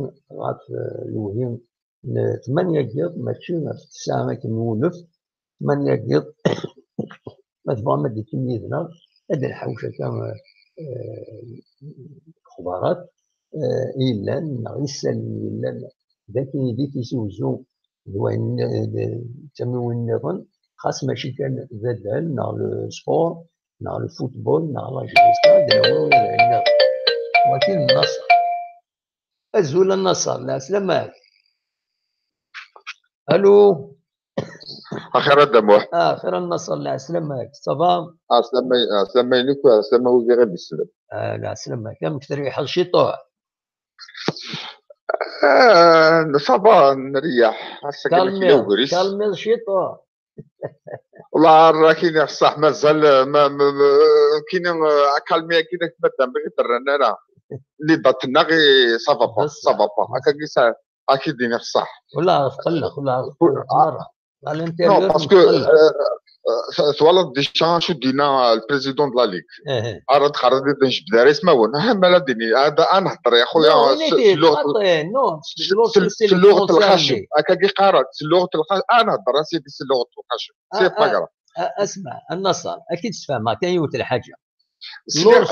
ɣef, eh, lewhi n tmanya n yiḍ, mačči ɣef tesɛa akken n wulef, tmanya n yiḍ, ma tebɣam ad d-tekkim yid-neɣ, ad nḥewwec akka, eh, lexbarat, eh, yellan, neɣ isallen yellan, d akken i d Tizi Uzzu, d wayen, d, d tamiwin nniḍen, xas mačči kan d adal, neɣ le sport, neɣ le football, neɣ la jeunesse, d lawan ur d ayen nniḍen. Wagi d Naṣer. Azul a Naṣer, lɛeslama-k. Allô? Axir a Dda Muḥ. Ah, axir a Naṣer, lɛeslama-k. Ça va? Ɛeslama-, ɛeslama-inek, ɛeslama wid i ɣ-d-isellen. Ah, lɛeslama-k. Amek terwiḥeḍ ciṭuḥ? Ah, ça va, nreyyeḥ. Ass-agi mačči d agris. Calmiḍ ciṭuḥ. Wallah, ar akkin iɣ ṣṣeḥ, mazal, ma, ma, ma, akkin, ah, akalmi akkin, ma d-, ma ur d-rran ara. Li dat-nneɣ, i, ça va pas, ça va pas. Akka i sa-, akkin d-iniɣ ṣṣeḥ. Wallah, tqelleq, wallah, tqelleq, ah, merra. À l'intérieur, non, parce que, euh, Twalaḍ déjà acu d-yenna le président de la Ligue? Ara txerrḍ d njebd ara ismawen. Ah, mala dini, ad nehder ya خويا. Non, c'est lluɣet lxacem. Akka i qqaren, c'est lluɣet lxacem. Ah, nehder a sidi, c'est lluɣet lxacem. C'est pas grave. Asma, a Nasser, ad k-id-sfehmeɣ kan yiwet lḥaǧa.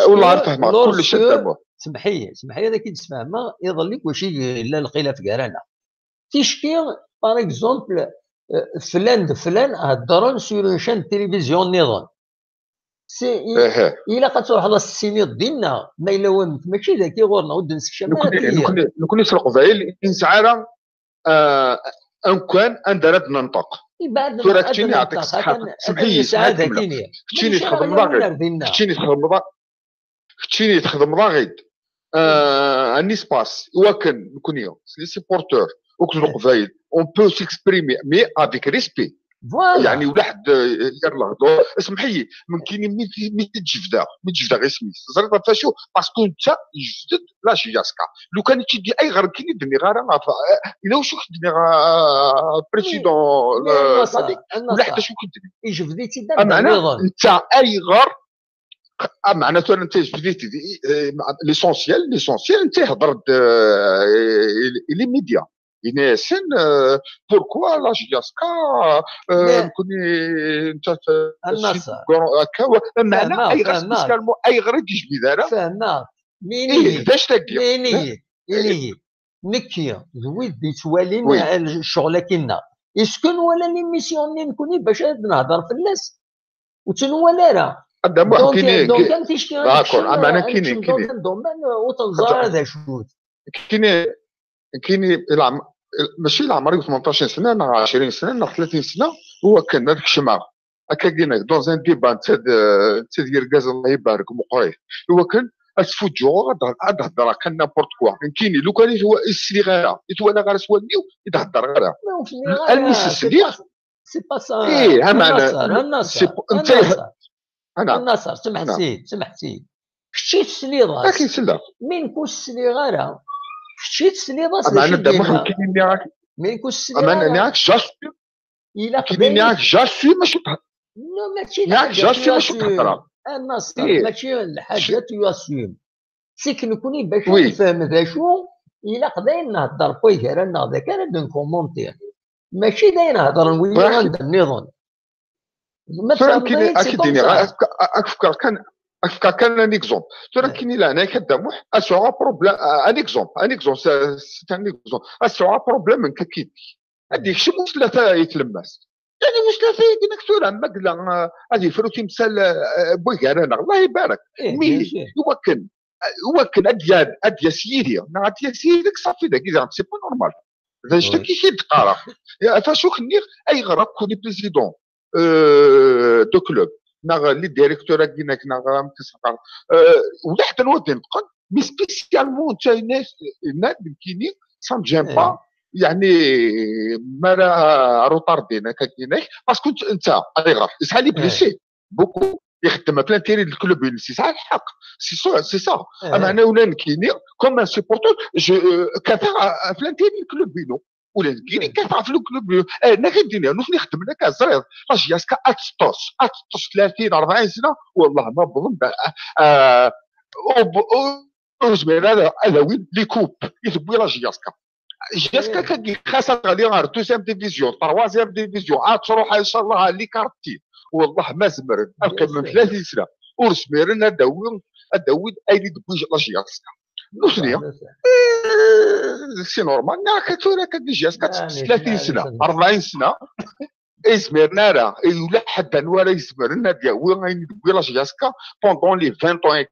Wallah fehmeɣ kullec. Semmeḥ-iyi, semmeḥ-iyi, ad k-id-sfehmeɣ iḍelli wacu yella lxilaf gar-aneɣ. Ticki, par exemple, flan d flan heddren sur une chaîne de télévision nniḍen. Ilaq ad truḥeḍ ad s-tiniḍ dinna, ma yella wamek mačči dagi ɣur-neɣ ur d-nessekcam ara. Nekni s Leqbayel ur nesɛi ara amkan anda ara d-nenṭeq. Tura keččini, ɛṭik ṣṣeḥḥa, semmeḥ-iyi, semmeḥ-iyi. Keččini txedmeḍ-aɣ-id, keččini txedmeḍ-aɣ-id. Keččini txedmeḍ-aɣ-id un espace iwakken nekni, les supporters, akked Leqbayel, on peut s'exprimer, mais avec respect. Voilà. يعني ولا حد ير الهضور. اسمح لي، من كاين مي مي تجبدها، مي تجبدها غير سميت. زريطه فاشو، parce que انت جبدت la JSK. لو كان تيدي اي غير كاين دني غير الا وشو كدني président ولا حتى شو كدني. يجبدي تيدا معنى انت اي غير معناتها انت جبدي l'essentiel، l'essentiel انت هضرت les médias. يناسن، pourquoi la JSK؟ نكوني انت النصر هكا. معنى اي غير spécialement اي غير يجبد انا. فهمنا. ايه داش تاكي إيه. Nekki d wid d-yettwalin ccɣel-agi-nneɣ. Est-ce que nwala l'émission-nni nekni bac ad nehder fell-as? Ur tt-nwala ara. Donc, donc, am ticki ad nekcem dans un domaine ur tenẓar ara d acu-t. Kini, kini, mačči leɛmer-iw tmenṭac n sna neɣ ɛecrin sna neɣ tlatin sna, u akken ad kecmeɣ. Akkagi nekk, dans un débat, netta d, netta d yergaz, Allah ibarek, meqqrit. Iwakken ad sfuǧǧuɣeɣ, ad, ad heddreɣ kan n'importe quoi. Nekkini, lukan i twa-, i sliɣ ara, i twalaɣ ara s wallen-iw, i d-heddreɣ ara. Almi s-sliɣ. C'est pas ça. Ih, ameɛna. Netta. Nasser, smeḥ-iyi, smeḥ-iyi. Kečč i tesliḍ-as. Akin selleɣ. Mi nekk ur s-sliɣ ara. Kečč i tesliḍ-as d acu i d-yenna. Mi nekk ur s-sliɣ ara. Ameɛna, nniɣ-ak, j'assume. Ilaq d ayen. Nniɣ-ak, j'assume acu d-, non, mačči d acu d-heddreɣ. A Nasser, mačči d lḥaǧa tu assumes. C'est que nekni bac ad nefhem d acu, ilaq d ayen nhedder quoi gar-aneɣ d akka ara d-nkumunti. Mačči d ayen hedren wigi anda nniḍen. Ma tfehmeḍ-iyi-d, c'est comme ça. Ad k-fkeɣ kan, ad k-fkeɣ kan un exemple. Tura kini leɛnaya-k a Dda Muḥ, ad sɛuɣ problème, un exemple, un exemple, c'est un exemple. Ad sɛuɣ problème n kakidi. Ad yekcem wis tlata i tlemmast. Yani wis tlata-agi nekk tura, ma yella, eh, ad yefru timsal, eh, n wigara-nneɣ, Allah ibarek. Mi iwakken, eh, iwakken ad d-ya-, ad d-yas yid-i, neɣ ad d-yas yid-k, ṣafi dagi daɣen, c'est pas normal. D anect-agi i d-qqareɣ. Ɣef acu k-nniɣ, ayɣer akk les présidents, eh, de club, neɣ les directeurs-agi-inek, neɣ amek i s-qqaren, eh, ula ḥedd n wadden qqen, mais spécialement netta yenna-d nekkini, ça me gêne pas, yani, mi ara retardin akka-inek, parce que netta, ayɣer? Yesɛa les blessés, beaucoup. Ixeddem ɣef l'intérêt n club-ines, yesɛa lḥeqq. C'est ça, c'est ça. Ameɛna ula nekkini, comme un supporter, je, euh, kkateɣ ɣef l'intérêt n club-inu. Ula nekkini kkateɣ ɣef club-inu. Eh, nekk ad d-iniɣ, nutni xeddmen akka, ẓriɣ. La JSK ad teṭṭes, ad teṭṭes tlatin, rebɛin sna, wallah ma wwḍen, ah, ah, ur zmiren ad, ad awin les coupes i tewwi la JSK. JSK kagi xas ad teɣli ɣer deuxième division, troisième division, ad truḥ inchallah à l'écarté. Wallah ma zemren, ad qqimen tlatin sna. Ur zmiren ad awin, ad awin ayen i d-tewwi la JSK. Nutni, eh, c'est normal. Neɣ akka tura akka la JSK ad teṭṭes tlatin sna, rebɛin sna. Ur zmiren ara, ula ḥedd anwa ara izemren ad yawi ayen i d-tewwi la JSK pendant les vingt ans.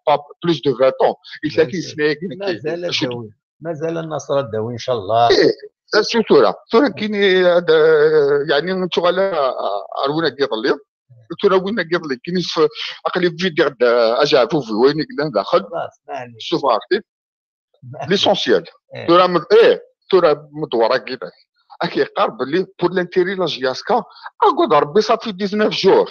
Pas plus de vingt ans. I tlatin sna-agi. Mazal ad d-awi. Mazal a Nasser ad d-awi, inchallah. Eh, acu tura? Tura kini ad, eh, yani, nettuɣal ar win-agi iḍelli. Tura win-agi iḍelli, kini s-, aql-i vidiɣ-d, eh, ajeɛbub, wayen i yellan daxel. Sufeɣ-ak-t-id. L'essentiel. Tura med-, eh, tura medwar-agi, ad k-yeqqar belli pour l'intérêt la JSK, agad Rebbi, ça fait dix-neuf jours.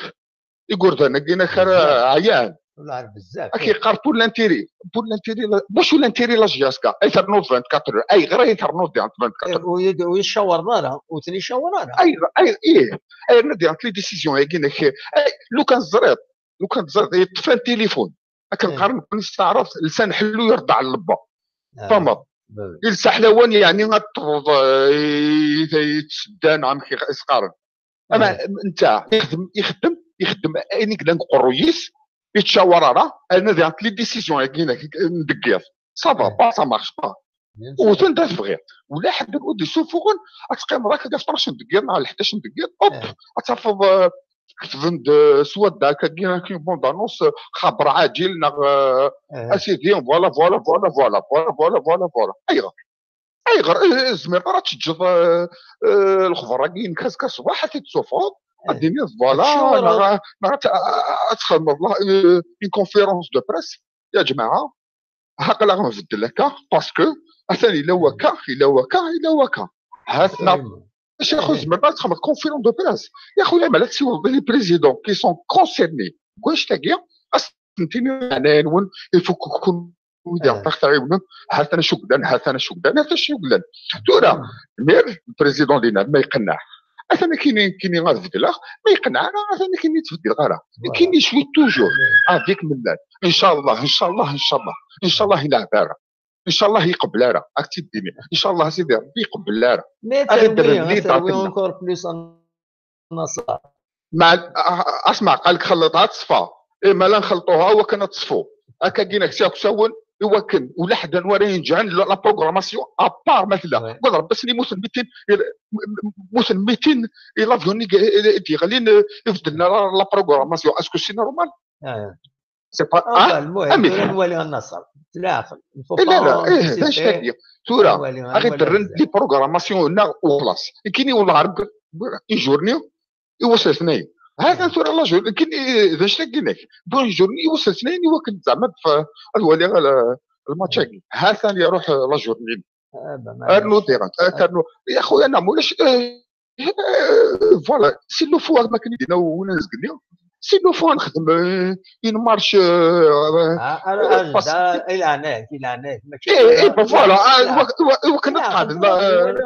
Igerdan-agi-inek ara ɛyan. Ad k-yeqqar pour l'intérêt, pour l'intérêt, wacu l'intérêt la J S K? Ay ternuḍ vingt-quatre heures, ayɣer ay ternuḍ vingt-quatre heures? Ur yi-d-, ur yi-tcawareḍ ara, ur ten-icawer ara. Ayɣer, ay, ih, ay, nadi les décisions-agi-inek, ay, lukan teẓriḍ, lukan teẓriḍ, yeṭṭef un téléphone. Akken qqaren, nekkni s taɛrabt, lsan ḥellu yerḍa lebba. Tamaḍ. Ilsa ḥlawan, yeɛni ad tṭṭfeḍ, eh, i, i, i tseddan, amek i s-qqaren. Ama netta ixdem, ixdem, ixdem ayen i yellan deg uqerruy-is, yettcawar ara, arna diɣen les décisions-agi n deg yiḍ. Ça va pas, ça marche pas. Wten da tebɣiḍ. Ula ḥedd ur d-isufuɣen, ad teqqimeḍ akka ɣef tnac n deg yiḍ, neɣ lḥdac n deg yiḍ, hop, ad tafeḍ, eh, ketben-d, eh, s wadda akka, une bande-annonce, eh, xaber ɛajil, neɣ, eh, a sidi, voilà, voilà, voilà. Ayɣer? Ayɣer? Eh, eh, tzemreḍ ara teǧǧeḍ, eh, eh, lexber-agi-inek azekka ṣṣbeḥ, ad t-id-tessufɣeḍ, ad d-tiniḍ, voilà, neɣ, neɣ ad t-, ad txedmeḍ la, eh, une conférence de presse, ya ǧmaɛa, aql-aɣ nbeddel akka, parce que atan yella wakka, yella wakka, yella wakka. Ha-t-na. Acu, axu, tzemreḍ ad txedmeḍ conférence de presse? Ya axu, lemmer ad tessiwḍeḍ i les présidents qui sont concernés deg wannect-agi, ad sen-tiniḍ, leɛnaya-nwen, il faut que kun wid iɣ-, aɣ-tɛiwnem, ha-t-an acu yellan, ha-t-an acu yellan, ha-t-an acu yellan. Tura, mir, le président dinna, ma iqenneɛ, atan akini, akini ad beddleɣ, ma iqenneɛ ara, atan akini ur ttbeddleɣ ara. Voilà. Akini je suis toujours avec Mellal. Inchallah, inchallah, inchallah. Inchallah, yelɛeb ara. Inchallah, yeqbel ara. Ad k-tt-id-iniɣ. Inchallah, a Sidi Rebbi, yeqbel ara. Mais ad terwi, ddren ad terwi encore plus Nasser. Ma, a-, a-, asma, qalek xelleḍ ad teṣfa. Eh, ma la nxelṭuha, i wakken ad teṣfu. Akka gina ksiɣ kusawen, i wakken ula ḥedd anwa ara yenǧɛen la, la programmation, à part ma tella. Ouais. Wala Rebbi ass-nni mmuten mitin, il-, m-, m-, mmuten mitin, i l'avion i, i, i d-yeɣlin, eh, ibeddlen la, la programmation. Est-ce que c'est normal? C'est pas, ah, hein? Enfin, المهم, amek? Tura nwali a Nasser. Tlaɛqel. Il faut pas anticiper. Eh, la, la, eh, d anect-agi. Tura, ad ɣ-id-rren des programmations-nneɣ u xlaṣ. Nekkini, wallah, Rebbi, une journée, i wass letnayen. Ha-t-an tura la journée, nekkini, d anect-agi-inek. Une journée, i wass letnayen, i wakken zeɛma ad f-, ad waliɣ, euh, le match-agi. Ha-t-an iruḥ, euh, la journée. Rnu diɣen, ternu. Ya xuya, neɣ mulac, eh, eh, voilà, si nufu am akken i d-yenna win azgen-nni, si nufu ad nexdem, eh, une marche, eh, eh, parce que, i leɛnaya-k, i leɛnaya-k, mačči, eh, eh, ben voilà, ah, i wa-, i wa-, i wakken ad qeɛden, eh,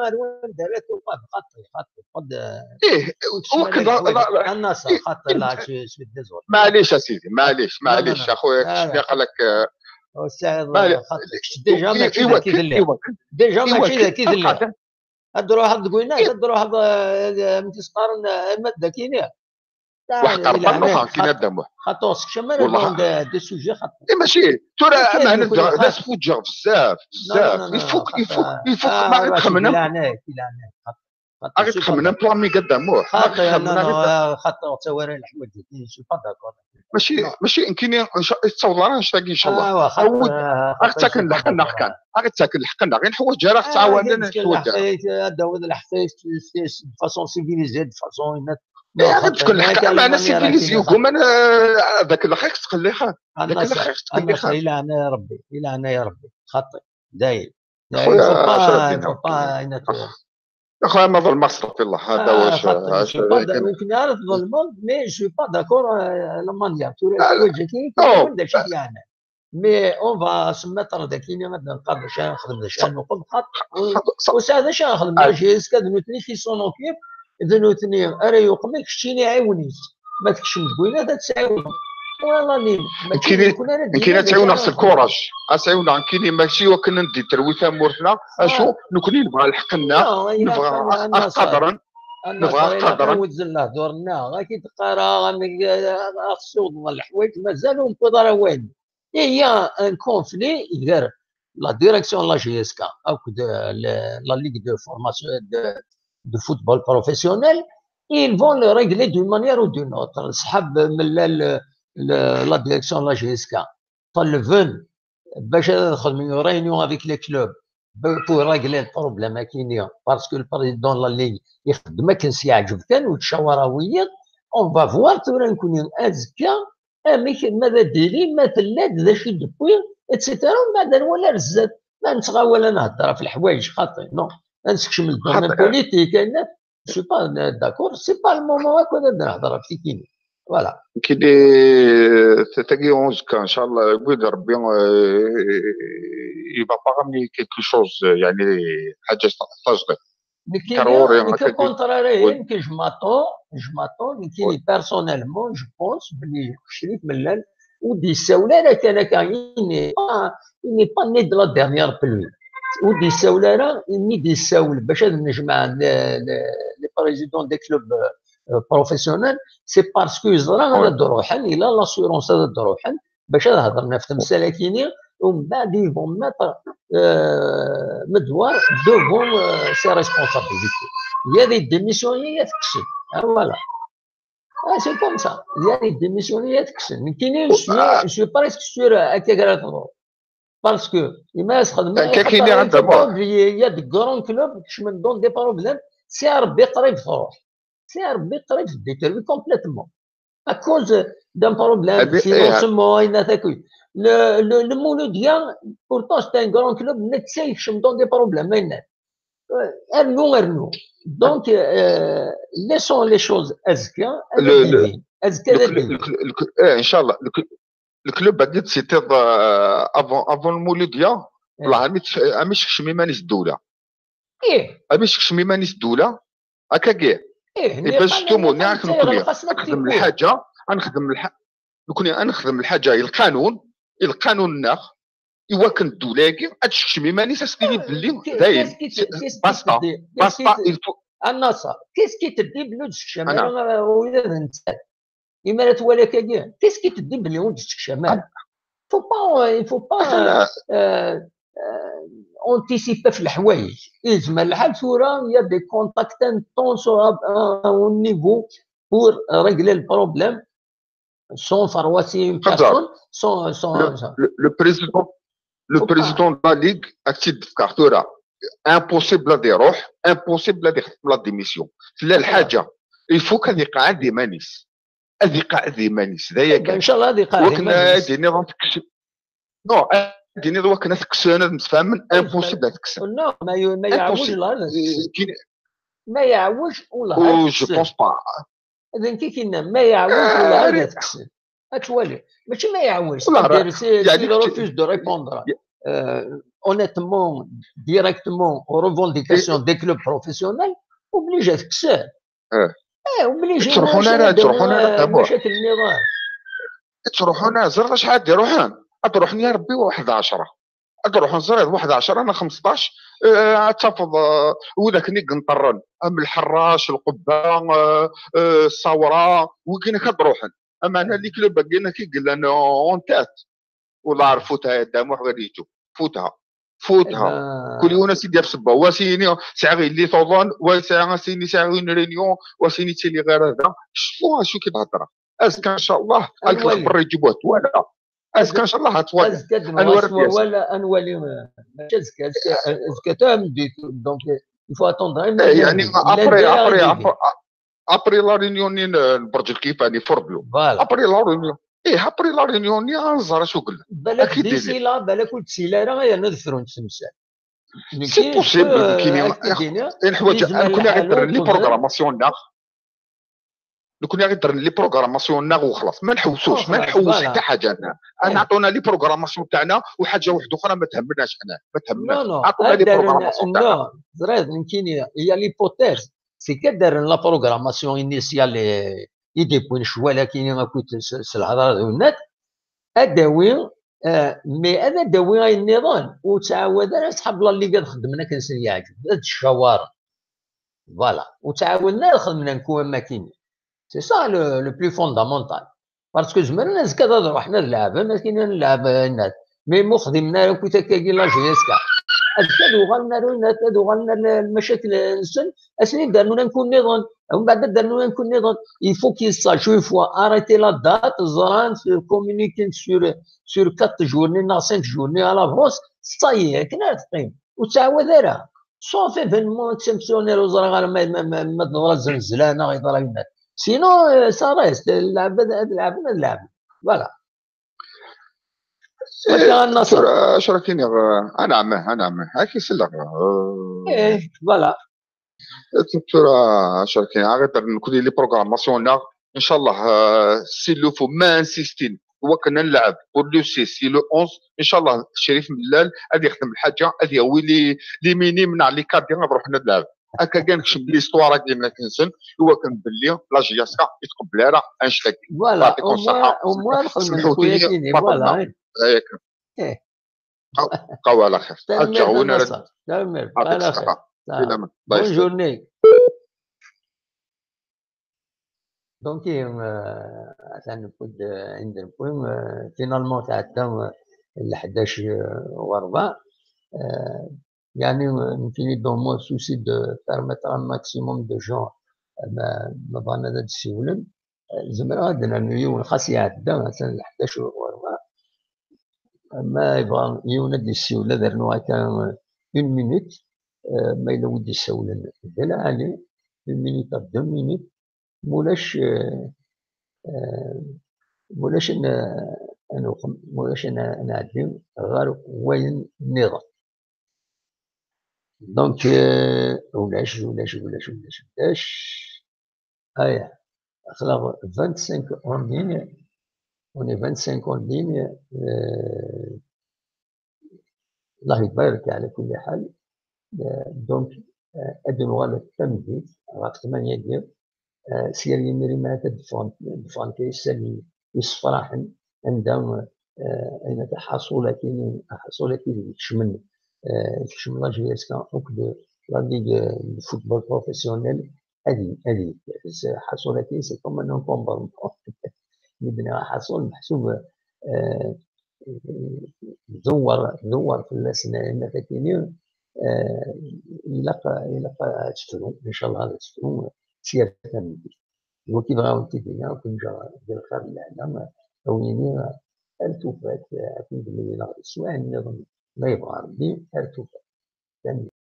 ar wanda ara tuɣal, xaṭi, xaṭi, xaṭi, eh, i wakken, a Nasser, xaṭi, là, je suis désolé. Maɛlic a sidi, maɛlic, maɛlic, a xuya, kečč nniqal-ak, eh, déjà mačči d akka i telliḍ. Déjà mačči d akka i telliḍ. Ad d-ruḥeḍ deg winat, ad d-ruḥeḍ, eh, amek i s-qqaren, eh, ma d akini. Waḥqer, leɛnaya-k, xaṭi, xaṭi, ur sekcem ara dans des, des sujets, xaṭi. Eh, mačči, tura, ameɛna d asfuǧǧeɣ bezzaf, bezzaf. Il faut, il faut, il faut, ah, ma ɣ-id-xemmen am, leɛnaya-k, leɛnaya-k, xaṭi, xaṭi, ɣ-id-xemmen am plan méga d'amour. Xaṭi, non, non, xaṭi, ur ttawar ara leḥwayeǧ-agi, je suis pas d'accord. Mačči, mačči nekkini, ur tettaweḍ ara annect-agi, inchallah. Awi, ah, xaṭi, ɣ-ttaken lḥeqq-nneɣ kan. Ɣ-ttaken lḥeqq-nneɣ. Ur neḥwaǧ ara ɣ-ttɛawaden, ur neḥwaǧ ara. Ad d-tawiḍ lḥeqq-ik, de façon civilisée, de façon honnête. Eh, ɣ-ttaken lḥeqq, ameɛna civilisé, yugguma, eh, dak lxir tettqelliqen. Dak lxir tettqelliqen. I leɛnaya Rebbi, i leɛnaya Rebbi. Xaṭi, dayen. Dayen, il faut pas, il faut pas, Axuya, ma ḍelmeɣ, astaɣfirullah, hada wac, xaṭi, je suis pas d'accord, ur nekkni ara tḍelmeḍ, mais je suis pas d'accord, euh, la manière. Tura leḥwayeǧ-agi, wanda acu i t-yeɛnan. Mais on va se mettre dakini ad nqader acu ara nexdem, d acu ara nuqem, xaṭi, ur nesɛi d acu ara nexdem. Jusqu'à d nutni qui s'en occupe, d nutni ara yuqmen, keččini ɛiwen-it. Ma tekcem deg winat ad tt-tɛiwneḍ. Voilà, nekkini ad tt-ɛiwneɣ s lkuraj. Ad tt-ɛiwneɣ nekkini, mačči wakken ad d-terwi tamurt-nneɣ. Acu, nekkni nebɣa lḥeqq-nneɣ, nebɣa ad ɣ-qadren, nebɣa ad ɣ-qadren. Wezzen lehdur-nneɣ, ad k-id-qqareɣ, amek, ad ɣ-tessiwḍeḍ leḥwayeǧ, mazal ur newwiḍ ara wayen. Il y a un conflit gar la direction de la J S K akked, euh, le, la Ligue de formation de, de football professionnel. Ils vont le régler d'une manière ou d'une autre. Ṣṣḥab Mellal, le, le, la direction de la J S K ṭelben bac ad xedmen une réunion avec les clubs pour régler le problème akini, parce que le président de la Ligue ixeddem akken s yeɛǧeb kan, ur yettcawar ara wiyiḍ. On va voir tura nekkni azekka amek, ma d adili, ma tella-d, d acu i d-tewwi, et cetera. Mbeɛd ad nwali ar zdat. Ma nettɣawal ad nhedder ɣef leḥwayeǧ, xaṭi, non. Ad nsekcem le domaine politique, ayen, je suis pas d'accord, c'est pas le moment akk ad nehder ɣef tikini. Voilà. كي دي تاكي onze كان ان شاء الله يقول ربي، il va pas ramener quelque chose، يعني حاجه تجديد. Au contraire, يمكن je m'attends, je m'attends, يمكن personnellement, je pense بلي شريف ملال ودي يساول انا كان كان il n'est pas, il n'est pas né de la dernière pluie. ودي يساول انا il n'est يساول باش هذا نجمع les présidents des clubs professionnels, c'est parce que يزرع هذا دروحن، il a l'assurance هذا دروحن باش هضرنا في تمثال كيني، ومن بعد ils vont mettre Medouar devant ses responsabilités. يا دي ديميسيوني يا تكسب. Voilà. Ah, c'est comme ça. يا دي ديميسيوني يا تكسب. نكيني je suis presque sûr هكا كرا تروح. Parce que il ما يسخد ما كايني عندها مور. Il y a des grands clubs qui sont dans des problèmes. C'est ربي قريب تروح. C'est ربي قريب détruit complètement. À cause d'un problème financièrement, il a attaqué. Le, le, le Mouloudia, pourtant c'est un grand club, mais tu sais, ils sont dans des problèmes. Ernou, ernou. Donc, euh, laissons les choses. Est-ce que, est-ce que, إن شاء الله, le club هذا تسيتيض avant, avant المولودية. والله عمي تكشم إيمانيس الدولة. إيه. عمي تكشم إيمانيس الدولة. هكا كاع. إيه. باش تومو نعرف نكوني نخدم الحاجة، نخدم الحاجة، نكوني نخدم الحاجة القانون، القانون ناخ. ايوا كان الدوله كي غتشكشم ايمانيس اسكيلي باللي دايم. باستا باستا. النصر كيس كي تدي بلود الشمال ولا انت اما لا توالي كاين كيس كي تدي بلي ولد الشمال. Faut pas, il faut pas anticiper في الحوايج. يزمر الحال ثورة, il y a des contacts intenses à un niveau pour régler le problème. Sans فرواسي une personne, sans, sans, le, le président, le président de la Ligue, اكتب في كارتورا. Impossible هذا يروح, impossible هذا يخدم la démission. لا الحاجة, il faut كان يقعد إيمانيس. هذه قاعد إيمانيس. هذا ياك. إن شاء الله هذه قاعد إيمانيس. ديني غنتكشف. نو, ديني دوا كنا تكسر، أنا متفاهم. Impossible تكسر. Non, ما ي-, ما يعوج الله. ما يعوج والله. Oh, je pense pas. هذا كي كنا ما يعوج والله هذا تكسر. اتوالي ماشي ما يعوج. C'est-à-dire, s'il refuse de répondre honnêtement, directement aux revendications des clubs professionnels, obligé تكسر. ايه obligé. تروحون انا تروحون انا مشاكل النظام. تروحون انا زرت اش حد يروحون؟ تروحون يا ربي واحد عشرة. تروحون زرت واحد عشرة، انا خمسطاش. تفض وذاك نيك نطرن ام الحراش، القبه، الصوره، وكاين كتروحن. اما انا اللي كلو باقينا كي قلنا اون تات. والله عرف فوتها يا داموح غادي يجو. فوتها فوتها. كل يوم سيدي في سبه واسيني ساعه اللي طوفان وساعه سيني ساعه رينيون وسيني تيلي غير هذا. شوفوا شو كي تهضر. ازكى ان شاء الله الكل برا يجيبوه ولا ازكى ان شاء الله هتوالي. انوار ولا انوالي ماشي ازكى ازكى تام ديتو. Donc il faut attendre. يعني ابري ابري ابري لا رينيون برج الكيفاني فور بلو. Voilà. ابري لا رينيون اي ابري لا رينيون يا نزار شو قلنا. بالك ديسي لا بالك ولد سيلا راه يا نذفرون تمثال. C'est possible. كاين حوايج كنا غير les programmations ناغ. كنا غير les programmations ناغ وخلاص، ما نحوسوش، ما نحوسوش حتى حاجه. انا انا عطونا les programmations تاعنا وحاجه واحده اخرى ما تهمناش حنا، ما تهمناش. عطونا les programmations تاعنا. زرير يمكن هي l'hypothèse c'est que دار la programmation initiale يديبون شويه لكن كنت الهضره هناك اداوي. آه mais انا داوي غير النظام وتعاود انا اصحاب لا ليغا نخدم انا كنسن يعجب هاد الشوارع. Voilà. وتعاودنا خدمنا نكون ماكينين. C'est ça le, le plus fondamental. Parce que زمرنا زكا تضرو حنا نلعب ماكينين نلعب الناس. Mais مو خدمنا كنت كاكي لا جي اس كا. هاد كادو غالنا روينات، هادو غالنا المشاكل السن. اسني دارنا نكون نظام. ومن بعد دارنا نكون نظام. Il faut qu'il sache une fois arrêter la date, زران communiquer sur sur quatre journées, non cinq journées à l'avance. Ça y est, كنا تقيم. وتعاود راه sauf événement exceptionnel وزرا غير ما ما ما تضرا زلزله انا غيضرا يمات. Sinon ça reste العباد هاد العباد هاد العباد. Voilà. دكتور اشركيني. انا عمه انا عمه هاكي سلك. ايه voilà. دكتور اشركيني غير نكون les programmations هنا. Inchallah, euh, si le faut, ma insistin, wakken ad nlɛeb pour le six, si le onze, inchallah, Crif Mellal ad yexdem lḥaǧa, ad yawi les, les minimes neɣ les cadets ad ruḥen ad lɛeb. Akka kan nekcem l'histoire-agi-nsen, i wakken belli la J S K ur tqebbel ara annect-agi. Voilà, يعطيكم au moins, الصحة. Au moins, semḥut-iyi, voilà. Yak. Eh. Bqaw على خير. Ad ǧǧeɣ win ara. Tanemmirt. Bqaw على خير. Bonne journée. Donc, euh, atan newwi-d, euh, عند نكون, euh, finalement, tɛedda, euh, l-ḥdac, euh, u ṛebɛa. Euh, يعني, euh, nekkini, dans mon souci de permettre un maximum de gens, euh, ma, ma bɣan ad d-ssiwlen, zemreɣ ad d-nernu yiwen, xas iɛedda, atan l-ḥdac u ṛebɛa. Ma yebɣa yiwen ad d-yessiwel, ad rnuɣ akka une minute, euh, ma yella wi d-yessawlen, d lɛali, une minute à deux minutes, mulac, euh, euh, mulac ad n-, ad nuqem, mulac ad n-, ad nɛeddi ɣer wayen nniḍen. Donc, euh, ulac, ulac, ulac, ulac, ulac. Aya, aql-aɣ vingt-cinq en ligne. On est vingt-cinq en ligne. Euh, الله يبارك على كل حال. Euh, donc, euh, ad nuɣal tameddit ɣef tmanya-agi. Euh, s yal yimir mi ara d-ffɣen, d-ffɣen kaysa n yisefraḥen, anda, euh, ayen akka, aḥaṣul-agi, aḥaṣul-agi i d-ikecmen, euh, tekcem la J S K akked la Ligue de football professionnel, ad i-, ad i-, s-, aḥaṣul-agi, c'est comme un encombrement. Mi d-nniɣ aḥaṣul, meḥsub, euh, dewwer, dewwer fell-asen, ayen akka-agi, euh, ilaq, ilaq ad tefru, inchallah ad tefru s yir tameddit. D wagi bɣiɣ ad wen-t-id-iniɣ, ad ken-ǧǧeɣ di lxir d lehna, ad wen-iniɣ ar tufat, ad ken-id-mlileɣ di sswayeɛ nniḍen, ma yebɣa Rebbi, ar tufat. Tanemmirt.